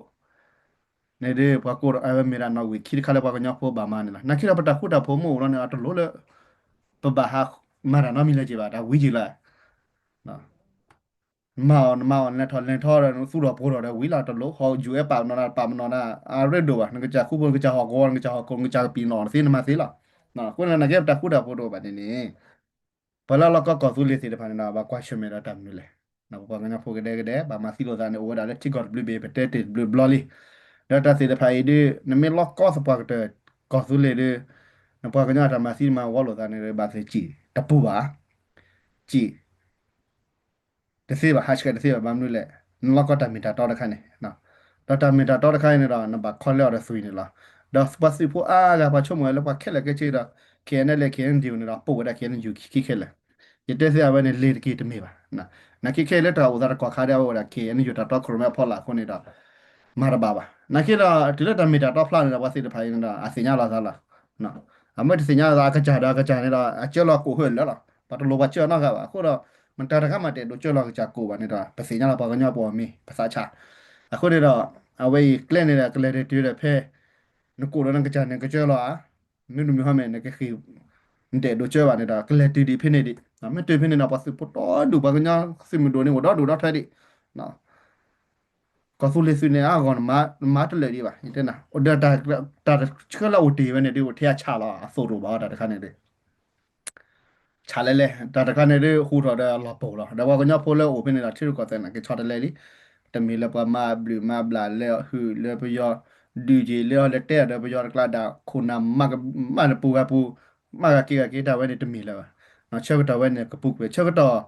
န့ၣ်ဒီး ပှၤကိးဒီးအဝဲမ့ၢ်ဒၣ်နီၣ်ဝံာ်ခံတခါလၢပှၤကညီဖိဘၣ်မၤန့ၣ်လီၤ. နာ်က့ဒီးပတၢ်ဃူတၢ်ဖိးမ့ၢ်အိၣ်လီၤန့ၣ် အတလိၣ်လၢ ပဘၣ်ဟးမၤတၢ်နီတမံၤလၢၤက့ၤဘၣ် တၢ်ဝံၤက့ၤလၢ မၤအီၤ နမၤအီၤ နလဲၤထီၣ်လဲၤထီဒီး နသူၣ်ထီၣ်ပှီၤထီၣ်ဒီးဝံၤလီၤ တလိၣ် ဟီယူၤအဲၣ်ပာ်ပနီၣ်နၤ ပာ်ပနီၣ်နၤ အရ့ဒိၣ်ဘၣ် နကစၢ်ဃူဖိ နကစၢ်ဟီၣ်ကဝီၤ နကစၢ်ဟီၣ်ခိၣ် နကစၢ်ကပံာ်နီၣ်နသ့ နမၤသ့လီၤ. အဃိန့ၣ် နာ်က့ပတၢ်ဃူတၢ်ဖိးတအိၣ်ဘၣ်န့ၣ်န့ၣ် ပှၤလၢအလီၢ်ကီၢ်ကီၢ်သူလ့ၤသ့ၣ်တဖၣ်န့ၣ်ဒီး ဘၣ်ကွၢ်ဆၢၣ်မဲာ်ဒီးတၢ်မနုၤလဲၣ် ပပှၤကညီဖိကဒဲကဒဲ ဘၣ်မၤသံလိာ်သးန့ၣ် အိၣ်ဝဲဒၣ်လၢထံကီၢ်တဘျုးဘ့ၣ် ပတဲတ့ၢ်တဘျုးဘျီလံ. ဒီးတၢ်သ့ၣ်တဖၣ်အံၤဒုး နမ့ၢ်လီၢ်ကီသပှၢ်ကတၢၢ် ကီၢ်သူလ့ၤဒုး နပှၤကညီတၢ်မၤသံမၤဝီလိာ်သးန့ၣ် ဘၣ်သ့ၣ်စံၣ်တပူၤဘၣ်, စံၣ် တသ့ဘၣ် ဟးဆှဲးတသ့ဘၣ် ဘၣ်မနုၤလဲၣ် နလီၢ်ကီတၢ်မ့ၢ်တၢ်တီတခါန့ၣ်, ဒီးတၢ်မ့ၢ်တၢ်တီတခါအံၤန့ၣ်ဒီး နဘၣ်ခီလဲအီၤဒီးသွံၣ်န့ၣ်လီၤ. ဒီးပှၤသုးဖိအါဂၤ ပှၤဆိကမိၣ်ဝဲလၢပှၤခဲလၢာ်ခဲဆ့ဒီး K N L A K N U န့ၣ်ဒီး ပိာ်ဝဲဒၣ် K N U ခံခဲလၢာ်, ယတဲသ့အဝဲန့ၣ် လ့ၤတက့ၤတမ့ၢ်ဘၣ်. နာ်က့ခဲအံၤလၢတၢ်အိၣ်သးတကီၢ်ခါဒီး အဝဲဒၣ် K N U တၢ်တီခိၣ်ရိၣ်မဲအဖီလာ်အဃိန့ၣ်ဒီး မၤတဘၣ်ဘၣ်. နာ်က့ဒီး တုၤလၢတၢ်မ့ၢ်တၢ်တီဖျါန့ၣ်ဒီး ပှၤသ့ၣ်တဖၣ်အံၤန့ၣ်ဒီး အသ့ၣ်ညါလီၤသးလီၤ. အမ့ၢ်တသ့ၣ်ညါလီၤသး အကစၢ်ဒီးအကစၢ်န့ၣ်ဒီး အကၢလီၤကိၣ်ဃုာ်လၢာ်လီၤ. ပှၤတလိၣ်ပှၤကၢနီတဂၤဘၣ်. အဃိဒီး မတၤတဂၤမးတအဲၣ်ဒိးကၢလီၤကစၢ်ကိၣ်ဘၣ်န့ၣ်ဒီး ပသ့ၣ်ညါလီၤ ပှၤကညီပအီၣ်မ့ၤပသးဆး. အဃိန့ၣ်ဒီး အဝဲအံၤကျဲန့ၣ်ဒီး ကလဲၤတတုၤဒီးဖဲ နကိၣ်ဒီးနကစၢ်န့ၣ် ကကၢလီၤဧါ, မ့ၢ်နမုၢ်ဟီမ့ၢ် နကဃ့ၢ် နတအဲၣ်ဒိးကၢဘၣ်န့ၣ်ဒီး ကလဲၤတုၤဒံးဖဲန့ၣ်ဒံး. မ့ၢ်တုၤဖဲန့ၣ်ဒီး ပှၤသုးဖိတီဒူၣ် ပှၤကညီသုးမုၢ်ဒိၣ်န့ၣ် အိၣ်ဒီဒူၣ်ဒီထၢဒံး ကီၢ်သူလ့ၤသုးန့ၣ် အဂီၢ်နမၤတလၢာ်ဒံးဘၣ် ယတဲနၤ, အိၣ်ဒီး တၢ်ဆှၢလၢအိၣ်တ့ၢ်ဝဲန့ၣ်ဒုး အိၣ်ထဲအဆးလီၤ အသိၣ်တအိၣ်ဘၣ်တၢ်တခါန့ၣ်ဒုး ဆးလဲၣ်လဲၣ် တၢ်တခါန့ၣ်ဒုး ဟူထီၣ်ဒီးလီၤပှီၢ်လီၤ. ဒီးပှၤကညီဖိလၢအိၣ်ဖဲန့ၣ်ဒီး ထံရူၢ်ကီၢ်သဲးန့ၣ် ကဆီတလဲလံ. တမ့ၢ်လၢပှၤမၤဘျုးမၤဘျးလၢ ဟုၣ်လၢပယီၤ ဒုးယံာ်လၢအီၤလၢတဲအီၤဒီး ပယီၤတကျါဒၣ် ခိၣ်နၢ်မၤကမၣ်လၢပူၤဂၤပူၤ မၤဂၤက့ၤဂၤက့ၤ တၢ်ဝဲန့ၣ်တမ့ၢ်လၢၤဘၣ်. ဆၢကတီၢ်ဝဲန့ၣ် ကပူၤကွံာ် ဆၢကတီၢ်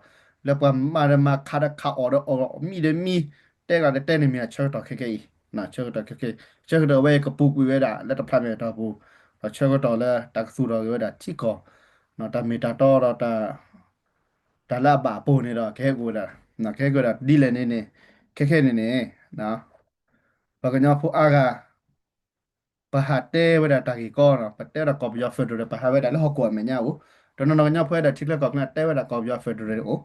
လၢပှၤမၤဒီးမၤ ခးဒီးခး အီၣ်ဒီးအီၣ် မံဒီးမံ တဲဂၤဒီးတဲန့ၣ်မ့ၢ် ဆၢကတီၢ်ခဲကဲအံၤ ဆၢကတီၢ်ခဲကဲ ဆၢကတီၢ်ဝဲအံၤကပူၤကွံာ်ဝဲဒၣ်လၢတဖျါမဲာ်တီၢ်ပူၤ ဒီးဆၢကတီၢ်လၢတၢ်ကသူၣ်ထီၣ်က့ၤဝဲဒၣ်ထံကီၢ် တၢ်မ့ၢ်တၢ်တီဒီး တၢ်လၢအဘၣ်အပူၤန့ၣ်ဒီး ကဟဲက့ၤဝဲဒၣ် ကဟဲက့ၤဝဲဒၣ်ဒ်လဲၣ်န့ၣ်န့ၣ် ခဲခဲန့ၣ်န့ၣ် ပှၤကညီဖိအါဂၤ ပဟးတဲဝဲဒၣ်တၢ်ဂ့ၢ်ကီ ပတဲဝဲဒၣ်ကီၢ်ပယီၤ federal ပဟးဝဲဒၣ်လၢဟီၣ်ခိၣ်အမဲာ်ညါအိၣ်, တနီၤနီၤကညီဖိဝဲဒၣ်ထံချၢကီၢ်ချၢ တဲဝဲဒၣ်ကီၢ်ပယီၤ federal အိၣ်,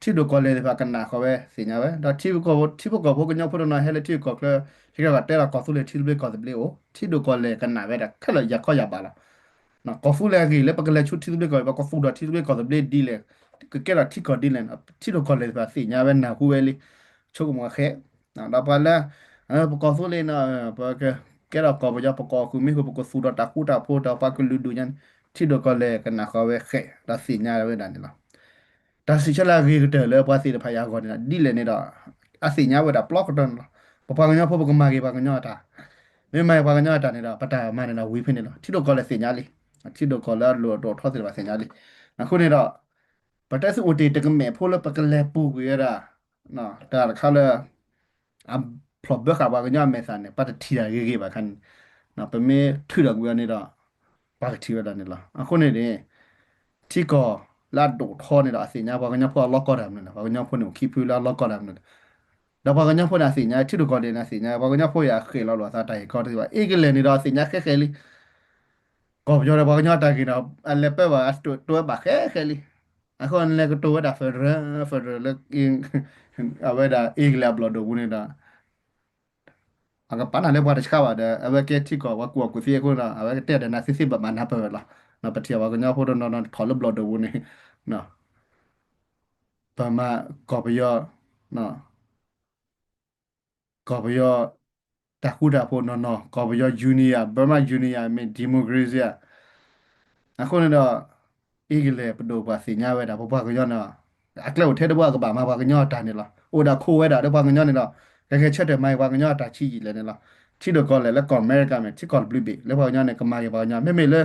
ထံဒိၣ်ကီၢ်လဲၢ်သ့ၣ်တဖၣ်ကနၣ်ဃီၤဝဲသ့ၣ်ညါဝဲ ဒီးထံဖိကီၢ်ဖိကညီဖိတနီၤဟဲလၢထံဂုၤကီၢ်ချၢ ထံချၢကီၢ်တဲဒၣ်ကီၢ်သူလ့ၤထံသဘျ့ကီၢ်သဘျ့အိၣ်, ထံဒိၣ်ကီၢ်လဲၢ်ကနၣ်ဝဲဒၣ်ခဲလၢာ်ယၤခီယၤဘၣ်လီၤ. ကီၢ်သူလ့ၤအဂ့ၢ်လၢပကလဲၤဆူထံသဘျ့ကီၢ် ပကသူၣ်ထီၣ်ထံသဘျ့ကီၢ်သဘျ့ဒ်လဲၣ်, ကကဲထီၣ်ထံကီၢ်ဒ်လဲၣ်န့ၣ် ထံဒိၣ်ကီၢ်လဲၢ်သ့ၣ်တဖၣ်သ့ၣ်ညါဝဲနၢ်ဟူဝဲလံ, ဆိကမိၣ်ဃဲ, ဒီးပှၤလၢ ပကီၢ်သူလ့ၤန့ၣ် ပကကဲထီၣ်ကီၢ်ပယီၤ ပကီၢ်ဃုာ်မ့ၢ်ဃုာ် ပကသူၣ်ထီၣ်တၢ်ဃူတၢ်ဖိး တၢ်ပှၤကလုာ်ဒူၣ်ညါန့ၣ် ထံဒိၣ်ကီၢ်လဲၢ်ကနၣ်ဃီၤဝဲဃဲ ဒီးသ့ၣ်ညါဝဲဒၣ်န့ၣ်လီၤ. တၢ်စံးဆၢလၢအဂ့ၤကတၢၢ်လၢပှၤသ့ၣ်တဖၣ်အံၤအဂီၢ်န့ၣ်ဒီး ဒ်လဲၣ်န့ၣ်ဒီး အသ့ၣ်ညါဝဲဒၣ်ပျီကတၢၢ်န့ၣ်လီၤ. ပပှၤကညီဖိပကမၤဂ့ၤပှၤကညီအတၢ်, မ့ၢ်မၤဂ့ၤပှၤကညီအတၢ်န့ၣ်ဒီး ပတၢ်မၤန့ၣ်ဒီးဝံၤဖဲန့ၣ်လီၤ. ထံဒိၣ်ကီၢ်လဲၢ်သ့ၣ်ညါလံ, ထံဒိၣ်ကီၢ်လဲၢ်အဒိၣ်အထီသ့ၣ်တဖၣ်သ့ၣ်ညါလံ. အဃိန့ၣ်ဒီး ပတဲသုအိၣ်တ့ၢ်တကမဲာ်ဖိလၢပကလဲၤပူၤကွံာ်ဝဲဒၣ် တၢ်တခါလၢ အဖျိၣ်ဘၢဃာ်ပှၤကညီအမဲာ်သၣ်န့ၣ် ပတထံၣ်တၢ်ဂ့ၤဂ့ၤဘၣ်ခါန့ၣ်, ပမ့ၢ်ထုးထီၣ်ကွံာ်အီၤန့ၣ်ဒီး ပှၤကထံၣ်ဝဲဒၣ်န့ၣ်လီၤ. အဃိန့ၣ်န့ၣ် ထံကီၢ်လၢအဒိၣ်ထီန့ၣ်ဒီး အသ့ၣ်ညါပှၤကညီဖိအလီၢ်ကီတၢ်မနုၤလဲၣ်, ပှၤကညီဖိန့ၣ်အိၣ်ခံဖုလၢအလီၢ်ကီတၢ်မနုၤလဲၣ်. ဒီးပှၤကညီဖိန့ၣ်အသ့ၣ်ညါ ထံဒိၣ်ကီၢ်လဲၢ်န့ၣ်အသ့ၣ်ညါ ပှၤကညီဖိအံၤအဃ့ၢ်လီၤလိာ်အသးတၢ်ဂ့ၢ်ကီတသ့ဘၣ်. အ့ကလဲၢ်န့ၣ်ဒီးအသ့ၣ်ညါဃဲဃဲလံ ကီၢ်ပယီၤဒီးပှၤကညီတၢ်ဂ့ၢ်ဒီး အလဲၤပၢဘၣ် တိၢ်ဝဲဘၣ်ဃဲဃဲလံ. အဃိန့ၣ်လဲၤကတိၤဝဲဒၣ် federal federal လၢ အဝဲဒၣ်အ့ကလဲၢ်အဘျီၣ်ဒိၣ်ပူၤန့ၣ်ဒီး အကပာ်နၢ်လၢပှၤတဆှးဘၣ်ဒီး အဝဲကဲထံကီၢ်ပှၤကူၣ်ဘၣ်ကူၣ်သ့အဃိဒီး အဝဲကတဲဒၣ်နၤသ့သ့ဘၣ်ဘၣ်နၢ်ပၢၢ်ဝဲလီၤ. ပထံၣ်ပှၤကညီဖိတနီၤနီၤထီၣ်လၢဘျီၣ်ဒိၣ်ပူၤန့ၣ် ပမၤ ကီၢ်ပယီၤ ကီၢ်ပယီၤ တၢ်ဃူတၢ်ဖိးနီၢ်နီၢ် ကီၢ်ပယီၤ union ဧါ Burma union မ့ၢ် democracy ဧါ. အဃိန့ၣ်ဒီး အ့ကလဲၢ်ပဒိၣ်ပှၤသ့ၣ်ညါဝဲဒၣ် ပပှၤကညီန့ၣ် အကျဲအိၣ်ထဲတဘိအကဘၣ်မၤပှၤကညီအတၢ်န့ၣ်လီၤ. အိၣ်ဒၣ်ခိးဝဲဒၣ်လၢပှၤကညီန့ၣ်ဒီး ကဂဲၤဆၢထၢၣ်မၤပှၤကညီအတၢ်ဆံးယံာ်လဲၣ်န့ၣ်လီၤ. ထံဒိၣ်ကီၢ်လဲၢ်လၢကီၢ်အမဲရကၤမ့ၢ် ထံကီၢ်တဘျုးဘ့ၣ် လၢပှၤကညီန့ၣ် ကမၤဂ့ၤပှၤကညီ မ့မ့ၢ်လၢ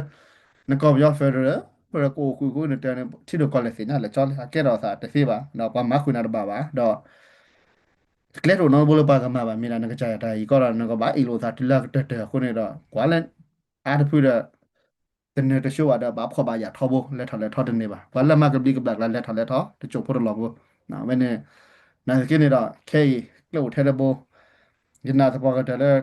နကီၢ်ပယီၤ federal ကအိၣ်ဃုာ်ဃုာ်န့ၣ်တဲန့ၣ် ထံဒိၣ်ကီၢ်လဲၢ်သ့ၣ်ညါလၢာ်ကၠီလံ အကဲထီၣ်သးတသ့ဘၣ် ဒီးပှၤမၤဃုာ်နၤတဘၣ်ဘၣ်ဒီး ကျဲတအိၣ်နီတဘိလၢပှၤကမၤဘၣ် မ့ၢ်ဒၣ်နကစၢ်ယွၤတၢ်ဂ့ၢ်ကီဒီး နကဘၣ်အ့ၣ်လိာ်သးတုၤလၢအကတၢၢ်တၢၢ်အဃိန့ၣ်ဒီး ကွၢ်လၢ အါတဖုဒီး တနၢၤတဆိဘၣ်ဒီး ဘၣ်ဖှီၣ်ဘၣ်ယာ်ထီဘိ လဲၤထီၣ်လဲၤထီတန့ၢ်ဘၣ် ပှၤလၢမၤကဘျံးကဘျၣ်ကျါ လဲၤထီၣ်လဲၤထီ တစိၢ်ဖိတလီၢ်ဖိ ဝဲန့ၣ် နာ်သက့န့ၣ်ဒီး ခဲအံၤ ကျဲအိၣ်ထဲတဘိ ယနာ်သပှၢ်ကတၢၢ်လၢ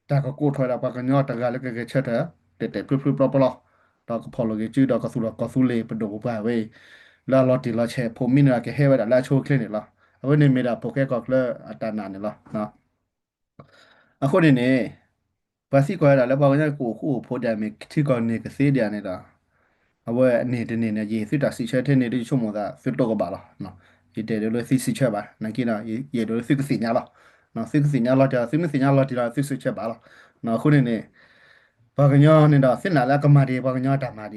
တၢ်ကကိးထီၣ်ဝဲဒၣ်ပှၤကညီတဂၤလၢကဂဲၤဆၢထၢၣ် တဲာ်တဲာ်ဖျုဖျုဖျီဖျီ ဒီးကဖီၣ်လိာ်က့ၤစု ဒီးကသူၣ်ထီၣ်ကီၢ်သူလ့ၤပဒိၣ်ပပှၢ်ဝဲအံၤ လၢအလီၤတံၢ်လီၤဆဲး ဖိးမံန့ၣ်ဒီးကဟဲဝဲဒၣ်လၢအဆိအချ့န့ၣ်လီၤ. အဝဲန့ၣ်မ့ၢ်ဒၣ်ဖိၣ်ဃဲကီၢ်ချၢအတၢ်နာ်န့ၣ်လီၤ. အဃိန့ၣ်န့ၣ် ပှၤသံကွၢ်ဝဲဒၣ်လၢပှၤကညီကအိၣ်ဃူအိၣ်ဖိးဒ်မ့ၢ်ထံကီၢ်န့ၣ်ကသ့ဒ်န့ၣ်ဒီး အဝဲန့ၣ်တန့ၢ်န့ၣ် ယဟ့ၣ်သုတၢ်စံးဆၢထဲန့ၣ် ဒ်ယဆိကမိၣ်သး သုတိကဘၣ်လီၤ. ယတအဲၣ်ဒိးလၢသုစံးဆၢဘၣ် နာ်က့ဒီး ယအဲၣ်ဒိးလၢသုကသ့ၣ်ညါလီၤ. သုကသ့ၣ်ညါလီၤတံၢ်လီၤ သုမ့ၢ်သ့ၣ်ညါလီၤတံၢ်လီၤသုစံးဆၢဘၣ်လီၤ. အဃိန့ၣ်န့ၣ် ပှၤကညီန့ၣ်ဒီး သုနာ်လၢအကမၤဒံးပှၤကညီအတၢ်မၤ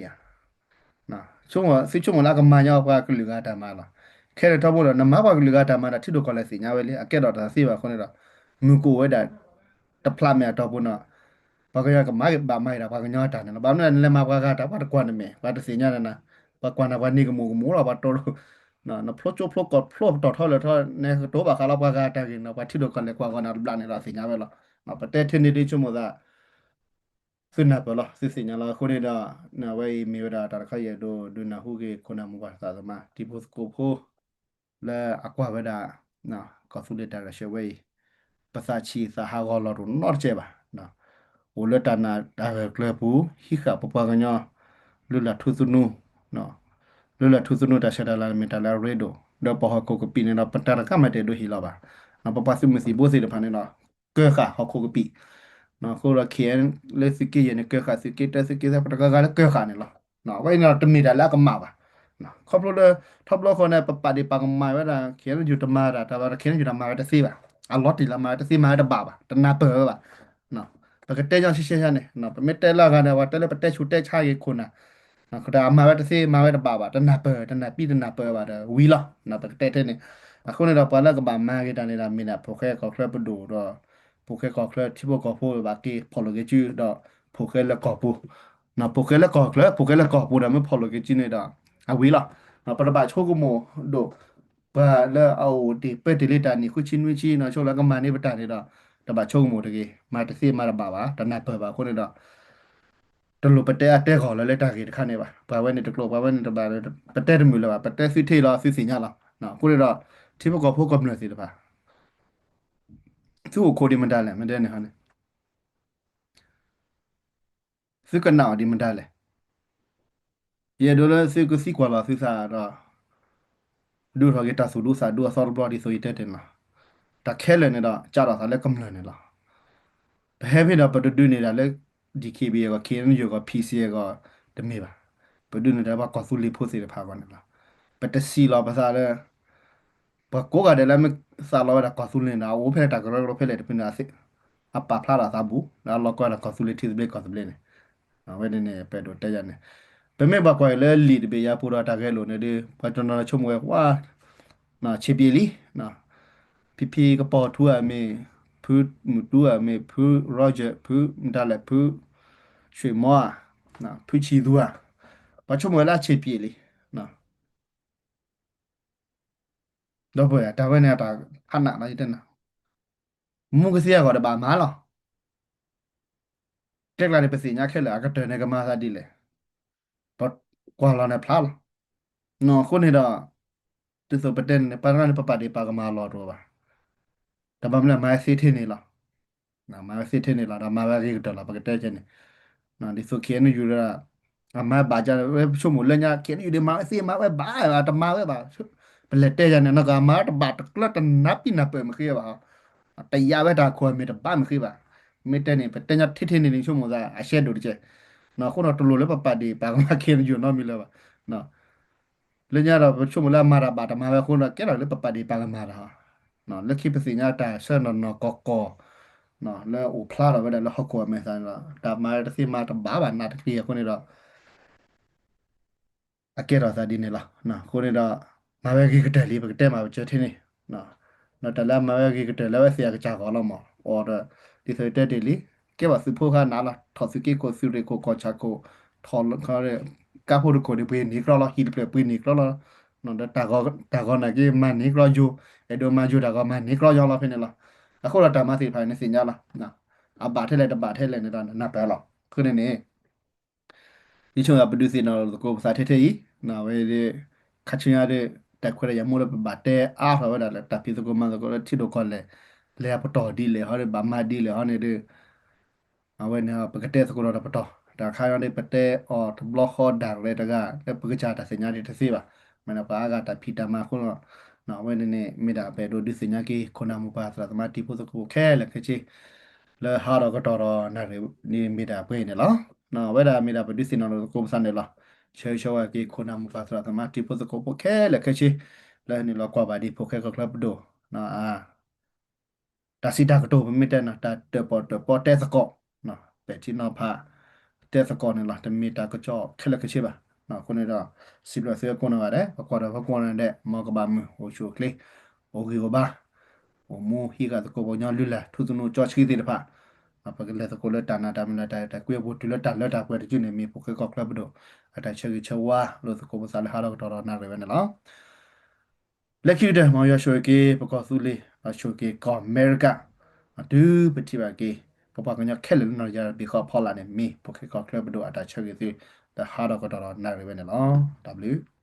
ဒံးဧါ သုဆိကမိၣ်လၢအကမၤညီပှၤကလုာ်ဂၤအတၢ်မၤလီၤ. ခဲလၢာ်ထီဘိဒီး နမၤပှၤကလုာ်ဂၤတၢ်မၤဒီး ထံဒိၣ်ကီၢ်လဲၢ်သ့ၣ်ညါဝဲလံ အကဲထီၣ်တၢ်သ့ဘၣ်အဃိန့ၣ်ဒီး မုၢ်ကအိၣ်ဝဲဒၣ် တဖျးမဲာ်အတီၢ်ပူၤန့ၣ် ပှၤကညီကမၤက့ၤဘၣ်မၤက့ၤဒၣ် ပှၤကညီအတၢ်န့ၣ်လီၤ. ဘၣ်မနုၤလဲၣ် နလဲၤမၤပှၤဂၤတၢ် ပှၤတကွၢ်နမဲာ် ပှၤတသ့ၣ်ညါနၤ, ပှၤကွၢ်နၤပှၤန့ၢ်ကမူၣ်ကမူၣ်လီၤ ပှၤတီ နဖျိကၠိဖျိကီၢ်ဖျိပတီၢ်ထီလၢာ်ထီ နကတိၤဘၣ်ဃးလီၤပှၤဂၤတၢ်ဂ့ၢ်န့ၣ် ပှၤထံဒိၣ်ကီၢ်လဲၢ်ကွၢ်ဂီၤနၤတဘျီန့ၣ်ဒီးသ့ၣ်ညါဝဲလီၤ. ပတဲထဲန့ၣ်ဒ်ဆိကမိၣ်သး သုနၢ်ပၢၢ်လီၤ သုသ့ၣ်ညါလီၤ. အဃိန့ၣ်ဒီး အဝဲအံၤမ့ၢ်ဝဲဒၣ်တၢ်တခါယအဲၣ်ဒိးဒုးနၢ်ဟူက့ၤ ခိၣ်နၢ်မိၢ်ပၢ်သးသမါ တံၤဖိသကိးဖိ လၢအကွၢ်ဝဲဒၣ် ကီၢ်သူလ့ၤတၢ်ဂဲၤဆၢဝဲအံၤ ပသးဆံးသးဟးဂီၤလီၤတအိၣ်နီတစဲးဘၣ်. အိၣ်လၢတၢ်နာ်တၢ်ဂၢၢ်ကျၢၤပူၤ ဟံးဃာ်ပပှၤကညီ လုၢ်လၢ်ထူသနူ လုၢ်လၢ်ထူသနူတၢ်ဆဲးတၢ်လၤမ့ၢ်တၢ်လၢအရ့ဒိၣ် ဒီးပဟီၣ်ခိၣ်ကပံာ်န့ၣ်ဒီး ပတၢ်တခါမ့ၢ်တအဲၣ်ဒိးဟ့ၣ်လီၤဘၣ်. ပပှၤသုးမုၢ်သံၣ်ဘိသ့ၣ်တဖၣ်န့ၣ်ဒီး ကၢဃာ်ဟီၣ်ခိၣ်ကပံာ် အဃိဒီး ခ့ၣ်အဲၣ် လၢသုးက့ယဲၢ်န့ၣ် ကၢဃာ်သုးက့တၢ သုးက့သၢ ပတဂၤဂၤလၢကၢဃာ်န့ၣ်လီၤ. အဝဲအံၤန့ၣ်ဒီးတမ့ၢ်တၢ်လၢအကမၣ်ဘၣ်. ခီဖျိလၢ ထီဘိဃီန့ၣ် ပပာ်ဒ့ၣ်ပာ်ကမၣ်ဝဲဒၣ် ခ့ၣ်အဲၣ်ယူၣ်တမၤတၢ် တၢ်ဘၣ် ခ့ၣ်အဲၣ်ယူၣ်တၢ်မၤဝဲတသ့ဘၣ်. အလီၤတံၢ်လၢမၤဝဲတသ့ မၤဝဲတဘၣ်ဘၣ် တနၢ်ပၢၢ်ဝဲဘၣ်. ပကတဲညီဆံဆဲဆဲန့ၣ် ပမ့ၢ်တဲလၢအဂၤန့ၣ် ပှၤတဲလၢပတဲဆူးတဲဆါက့ၤခိၣ်နၢ် အမၤဝဲတသ့ မၤဝဲတဘၣ်ဘၣ် တနၢ်ပၢၢ် တနၢ်ပံ တနၢ်ပၢၢ်ဘၣ်ဒီးဝံၤလီၤ ပကတဲထဲန့ၣ်. အဃိန့ၣ်ဒီး ပှၤလၢကဘၣ်မၤက့ၤတၢ်န့ၣ်ဒီး မ့ၢ်ဒၣ်ဖိၣ်ဃဲကီၢ်ချၢပဒိၣ်ဒီး ဖိၣ်ဃဲကီၢ်ချၢထံဖိကီၢ်ဖိဘၣ်က့ၤဖီၣ်လိာ်က့ၤစုဒီး ဖိၣ်ဃဲလၢကီၢ်ပူၤ ဖိၣ်ဃဲလၢကီၢ်ချၢ ဖိၣ်ဃဲလၢကီၢ်ပူၤဒီးမ့ၢ်ဖီၣ်လိာ်က့ၤစုန့ၣ်ဒီး အဝံၤလီၤ. ပတဘၣ်ဆိကမိၣ်ဒိၣ် ပှၤလၢအအိၣ်တ့ၢ်ပၢတ့ၢ်လံတၢ်နံၣ်ဃုဆံနွံဆံနီၢ်ဆိလၢကမၤန့ၢ်ပတၢ်န့ၣ်ဒီး တဘၣ်ဆိကမိၣ်တဂ့ၤ မၤတသ့မၤတဘၣ်ဘၣ် တနၢ်ပၢၢ်ဘၣ်အဃိန့ၣ်ဒီး တလိၣ်ပတဲအတဲဂီၢ်လၢလၢတၢ်ဂ့ၢ်တခါန့ၣ်ဘၣ်. ပှၤဝဲန့ၣ်တကျိၤ ပှၤဝဲန့ၣ်တဘၣ် ပတဲတမုာ်လၢၤဘၣ် ပတဲသုထံၣ်လီၤသုသ့ၣ်ညါလီၤ. အဃိန့ၣ်ဒီး ထံဖိကီၢ်ဖိကမျၢၢ်သ့ၣ်တဖၣ် သုအိၣ်ခိးဒံးမတၤလဲၣ် မ့ၢ်တဲန့ၣ်ဟန့ၣ် သုကနၣ်အီၤဒံးမတၤလဲၣ်. ယအဲၣ်ဒိးလၢသုကသံကွၢ်လီၤသုသးဒီး ဒုးထီၣ်က့ၤတၢ်သူၣ်ဒူသးဒူအသီတဘျီဒ်သိးယတဲတ့ၢ်န့ၣ်လီၤ. တၢ်ခဲလၢာ်န့ၣ်ဒီး ကးထီၣ်သးလၢကမျၢၢ်န့ၣ်လီၤ. ပဟဲဖဲဒီးပတဒုးန့ၢ်ဒၣ်လၢ ဒီး ခ့ဘံၣ် အဂီၢ် ခ့ၣ်အဲၣ်ယူၣ် အဂီၢ် ဖံၣ်စံၣ် အဂီၢ် တမ့ၢ်ဘၣ်. ပဒုးန့ၢ်ဒၣ်ပှၤကီၢ်သူလ့ၤဖိသ့ၣ်တဖၣ်အဂီၢ်န့ၣ်လီၤ. ပတစံးလီၤပသးလၢ ပှၤကိးဂၤဒဲးလၢမ့ၢ်သးလီဝဲဒၣ်ကီၢ်သူလ့ၤန့ၣ်ဒီး အအိၣ်ဖဲတၢ်ကရၢကရိဖဲလဲၣ်တဖုန့ၣ် အပာ်ဖျါထီၣ်သးဘူး လၢအလီၤကီဒီးကီၢ်သူလ့ၤထံသဘျ့ကီၢ်သဘျ့န့ၣ် အဝဲန့ၣ်န့ၣ် ပအဲၣ်ဒိးတဲယၤန့ၣ် ပမ့ၢ်ဘၣ်ကွၢ်အံၤလၢလံာ်တဘ့ၣ်ယၤပူၤဒီးတၢ်ဂဲၤလိာ်န့ၣ်ဒီး ပှၤတနီၤနီၤဆိကမိၣ်ဝဲ ဝါ ဆံးပံလံ ဖံဖံကပီၤထူဧါမ့ၢ် ဖုမုၢ်တူဧါမ့ၢ် ဖု Roger ဖုမတၤလဲၣ် ဖု ဆွေမော ဧါ ဖုဆံးသူဧါ ပှၤဆိကမိၣ်ဝဲလၢအဆံးပံလံ ဒီပုၢ်ဝဲၢ် တၢ်ဝဲန့ၣ်တၢ်ဖးနးလီၤ ယတဲနၤ မူကသ့အဂီၢ်ဒီးဘၣ်မၤလီၤ. ကျဲကျါန့ၣ် ပသ့ၣ်ညါခဲလၢာ် အကတၢၢ်န့ၣ်ကမၤသးဒ်လဲၣ်. ပကွၢ်လီၤန့ၣ်ဖျါလီၤ. အဃိန့ၣ်ဒီး ဒ်သိးပတဲန့ၣ် ပှၤတဂၤန့ၣ် ပပာ်ဒ့ၣ်ပာ်ကမၣ်လီၤတအိၣ်ဘၣ်. တဘၣ်မနုၤလဲၣ် မၤဝဲသ့ထဲန့ၣ်လီၤ. မၤဝဲသ့ထဲန့ၣ်လီၤ ဒီးမၤဝဲအဂ့ၤကတၢၢ်လီၤ ပကတဲကဲန့ၣ် ဒ်သိး ခ့ၣ်အဲၣ်ယူၣ် ဒီး အမၤဘၣ်ကဝဲ ပဆိကမိၣ်လၢညါ ခ့ၣ်အဲၣ်ယူၣ် ဒ်မၤဝဲသ့မၤဝဲဘၣ် အတမၤဝဲဘၣ် ပလဲၤတဲယၤန့ၣ် နီၢ်ကီၢ်အမၤဝဲတဘၣ်တကျၢတနၢ်ပံနၢ်ပၢၢ်မ့ၢ်ဃ့ဘၣ် တယာ်ဝဲတၢ်ခိၣ်အမ့ၢ်တဘၣ်မ့ၢ်ဃ့ဘၣ်. မ့ၢ်တဲန့ၣ် ပတဲညါထဲထဲန့ၣ်န့ၣ် ဆိကမိၣ်သးအရှဲဒိၣ်တက့ၢ်. အဃိဒီးတလိၣ်လၢပပာ်ဒ့ၣ်ပာ်ကမၣ် ခ့ၣ်အဲၣ်ယူၣ် နီတမံၤလၢၤဘၣ်. လၢညါဒီးပဆိကမိၣ်လၢအမၤတၢ်ဘၣ်တမၤဝဲအဃိဒီး ကဲထီၣ်လၢပပာ်ဒ့ၣ်ပာ်ကမၣ်တၢ် လၢခံပသ့ၣ်ညါတၢ်ဆၢနီၢ်နီၢ်ကီၢ်ကီၢ် လၢအိၣ်ဖျါထီၣ်ဝဲဒၣ်လၢဟီၣ်ခိၣ်အမဲာ်သၣ်န့ၣ်ဒီး တၢ်မၤဝဲတသ့မၤတဘၣ်ဘၣ်နးတက့ၢ်အဃိန့ၣ်ဒီး အကဲထီၣ်သးဒ်န့ၣ်လီၤ. အဃိန့ၣ်ဒီး မၤဝဲဂ့ၤကတၢၢ်လံ ပကတဲမၤပစၢၤထဲန့ၣ် ဒီးတၢ်လၢအမၤဝဲဂ့ၤကတၢၢ်လၢအဝဲသ့ၣ်အကစၢ်ဂီၢ်လီၤမး အိၣ်ဒီး ဒ်သိးတဲတ့ၢ်လံ ကဲဘၣ်သုးဖိခါနးလီၤ ထီၣ်သုးက့ခိၣ် သုးရ့ၣ်ခိၣ် ကီၢ်ဆၣ်ခိၣ် ထီၣ် ကါဖိတခိၣ်န့ၣ် ပှ့ၤန့ၢ်ကြီလီၤ ဟံၣ်တဖျၢၣ်ပှ့ၤန့ၢ်ကြီလီၤ ဒီးတၢ်ဂီၤနာ်က့ မၤန့ၢ်ကြီယိၤ အဲၣ်ဒိးမၤယိၤတၢ်ဂီၤ မၤန့ၢ်ကြီယိၤလီၤဖဲန့ၣ်လီၤ. အဃိဒီးတၢ်မၤသ့ၣ်တဖၣ်န့ၣ်သ့ၣ်ညါလီၤ. အဘၣ်ထဲလဲၣ်တဘၣ်ထဲလဲၣ်န့ၣ်ဒီးနၢ်ပၢၢ်လီၤ. အဃိန့ၣ်န့ၣ် ယဆိကမိၣ်ပဒုးသ့ၣ်နီၣ်လိာ်သကိးပသးထဲထဲအံၤ အဝဲ ခါဆူညါဒီး တၢ်ခွဲးတၢ်ယာ်မ့ၢ်လၢပဘၣ်တဲအါထီၣ်ဝဲဒၣ်လၢ တၢ်ဖံးသကိးမၤသကိးလၢထံဒိၣ်ကီၢ်လဲၢ် လဲၤအပတီၢ်ဒ်လဲၣ်ဟီဒီး ဘၣ်မၤဒ်လဲၣ်ဟီန့ၣ်ဒီး အဝဲန့ၣ် ပကတဲသကိးဒီးတပတီၢ် တၢ်ခါအံၤဒီး ပတဲအီၤတဘျီဃီဒၣ်ရဲၣ်တဂၤ လၢပကစၢ်တၢ်သ့ၣ်ညါဒ်တသ့ဘၣ်. မ့ၢ်ဒၣ်ပှၤအါဂၤတၢ်ဖံးတၢ်မၤအဃိဒီး အဝဲန့ၣ်န့ၣ် မ့ၢ်ဒၣ်ပအဲၣ်ဒိးဒုးသ့ၣ်ညါက့ၤ ခိၣ်နၢ်မိၢ်ပၢ်သရၣ်သမါတံၤဖိသကိးဖိခဲလၢာ်ခဲဆ့ လၢဟးဒီးကတီၢ်ဒီးနၣ်ရံၣ်န့ၣ်မ့ၢ်ဒၣ်ပှဲၤအံၤန့ၣ်လီၤ. အဝဲဒၣ်မ့ၢ်ဒၣ်ပဒုးသ့ၣ်နီၣ်လိာ်သကိးပသးန့ၣ်လီၤ. ဆၢဂ့ၤဆၢဝါက့ၤ ခိၣ်နၢ်မိၢ်ပၢ်သရၣ်သမါတံၤဖိသကိးဖိခဲလၢာ်ခဲဆ့ လၢနုာ်လီၤကွၢ်ဘၣ်ဒံးဖိၣ်ဃဲကီၢ်ချၢပဒိၣ် တၢ်စံးတၢ်ကတိၤပမ့ၢ်တဲနီၤ တၢ်တၢၣ်ပီၣ်တၢၣ်ပီတဲသကိး ပဲာ်ထံနီၤဖး တဲသကိးန့ၣ်လီၤ. တမ့ၢ်တၢ်ကစီၣ်ခဲလၢာ်ခဲဆ့ဘၣ်. အဃိန့ၣ်ဒီး စံးဘျုးသုကိးနီၢ်ဂၤဒဲး ပကွၢ်ဒီးပကွၢ်နီၢ်ဒဲး မ်ကဘၣ်မုာ်အိၣ်ဆူၣ်အိၣ်ချ့ အိၣ်ဂံၢ်အိၣ်ဘါ အိၣ်မူဟံးဃာ်သကိးပှၤကညီလုၢ်လၢ် ထူသနူကၠီဆှံသ့ၣ်တဖၣ် ပကလဲၤသကိးလၢတၢ်နာ်တၢ်မုၢ်လၢ်တၢ်အဲၣ်တၢ်ကွံအပူၤ တုၤလၢတၢ်လၢတၢ်ပှဲၤတစုန့ၣ် မ့ၢ်ဖိၣ်ဃဲကီၢ်ချၢပဒိၣ် အတၢ်ဆၢဂ့ၤဆၢဝါလိာ်သကိးပသးလၢဟးထီၣ်ကတီၢ်ဒီးနၣ်ရံၣ်ဝဲန့ၣ်လီၤ. လၢခံကတၢၢ် မ်ယွၤဆိၣ်ဂ့ၤက့ၤ ပကီၢ်သူလ့ၤ ဒီးဆိၣ်ဂ့ၤက့ၤကီၢ်အမဲရကၤ တုၤပထံၣ်ဘၣ်က့ၤ ပပှၤကညီခဲလၢာ်လၢနီၢ်တယၢ်ဘ့ၣ်ဃီအဖီလာ်န့ၣ် မ့ၢ်ဖိၣ်ဃဲကီၢ်ချၢပဒိၣ်အတၢ်ဆၢဂ့ၤသု လၢဟးထီၣ်ကတီၢ်ဒီးနၣ်ရံၣ်ဝဲန့ၣ်လီၤ. တၢ်ဘျုး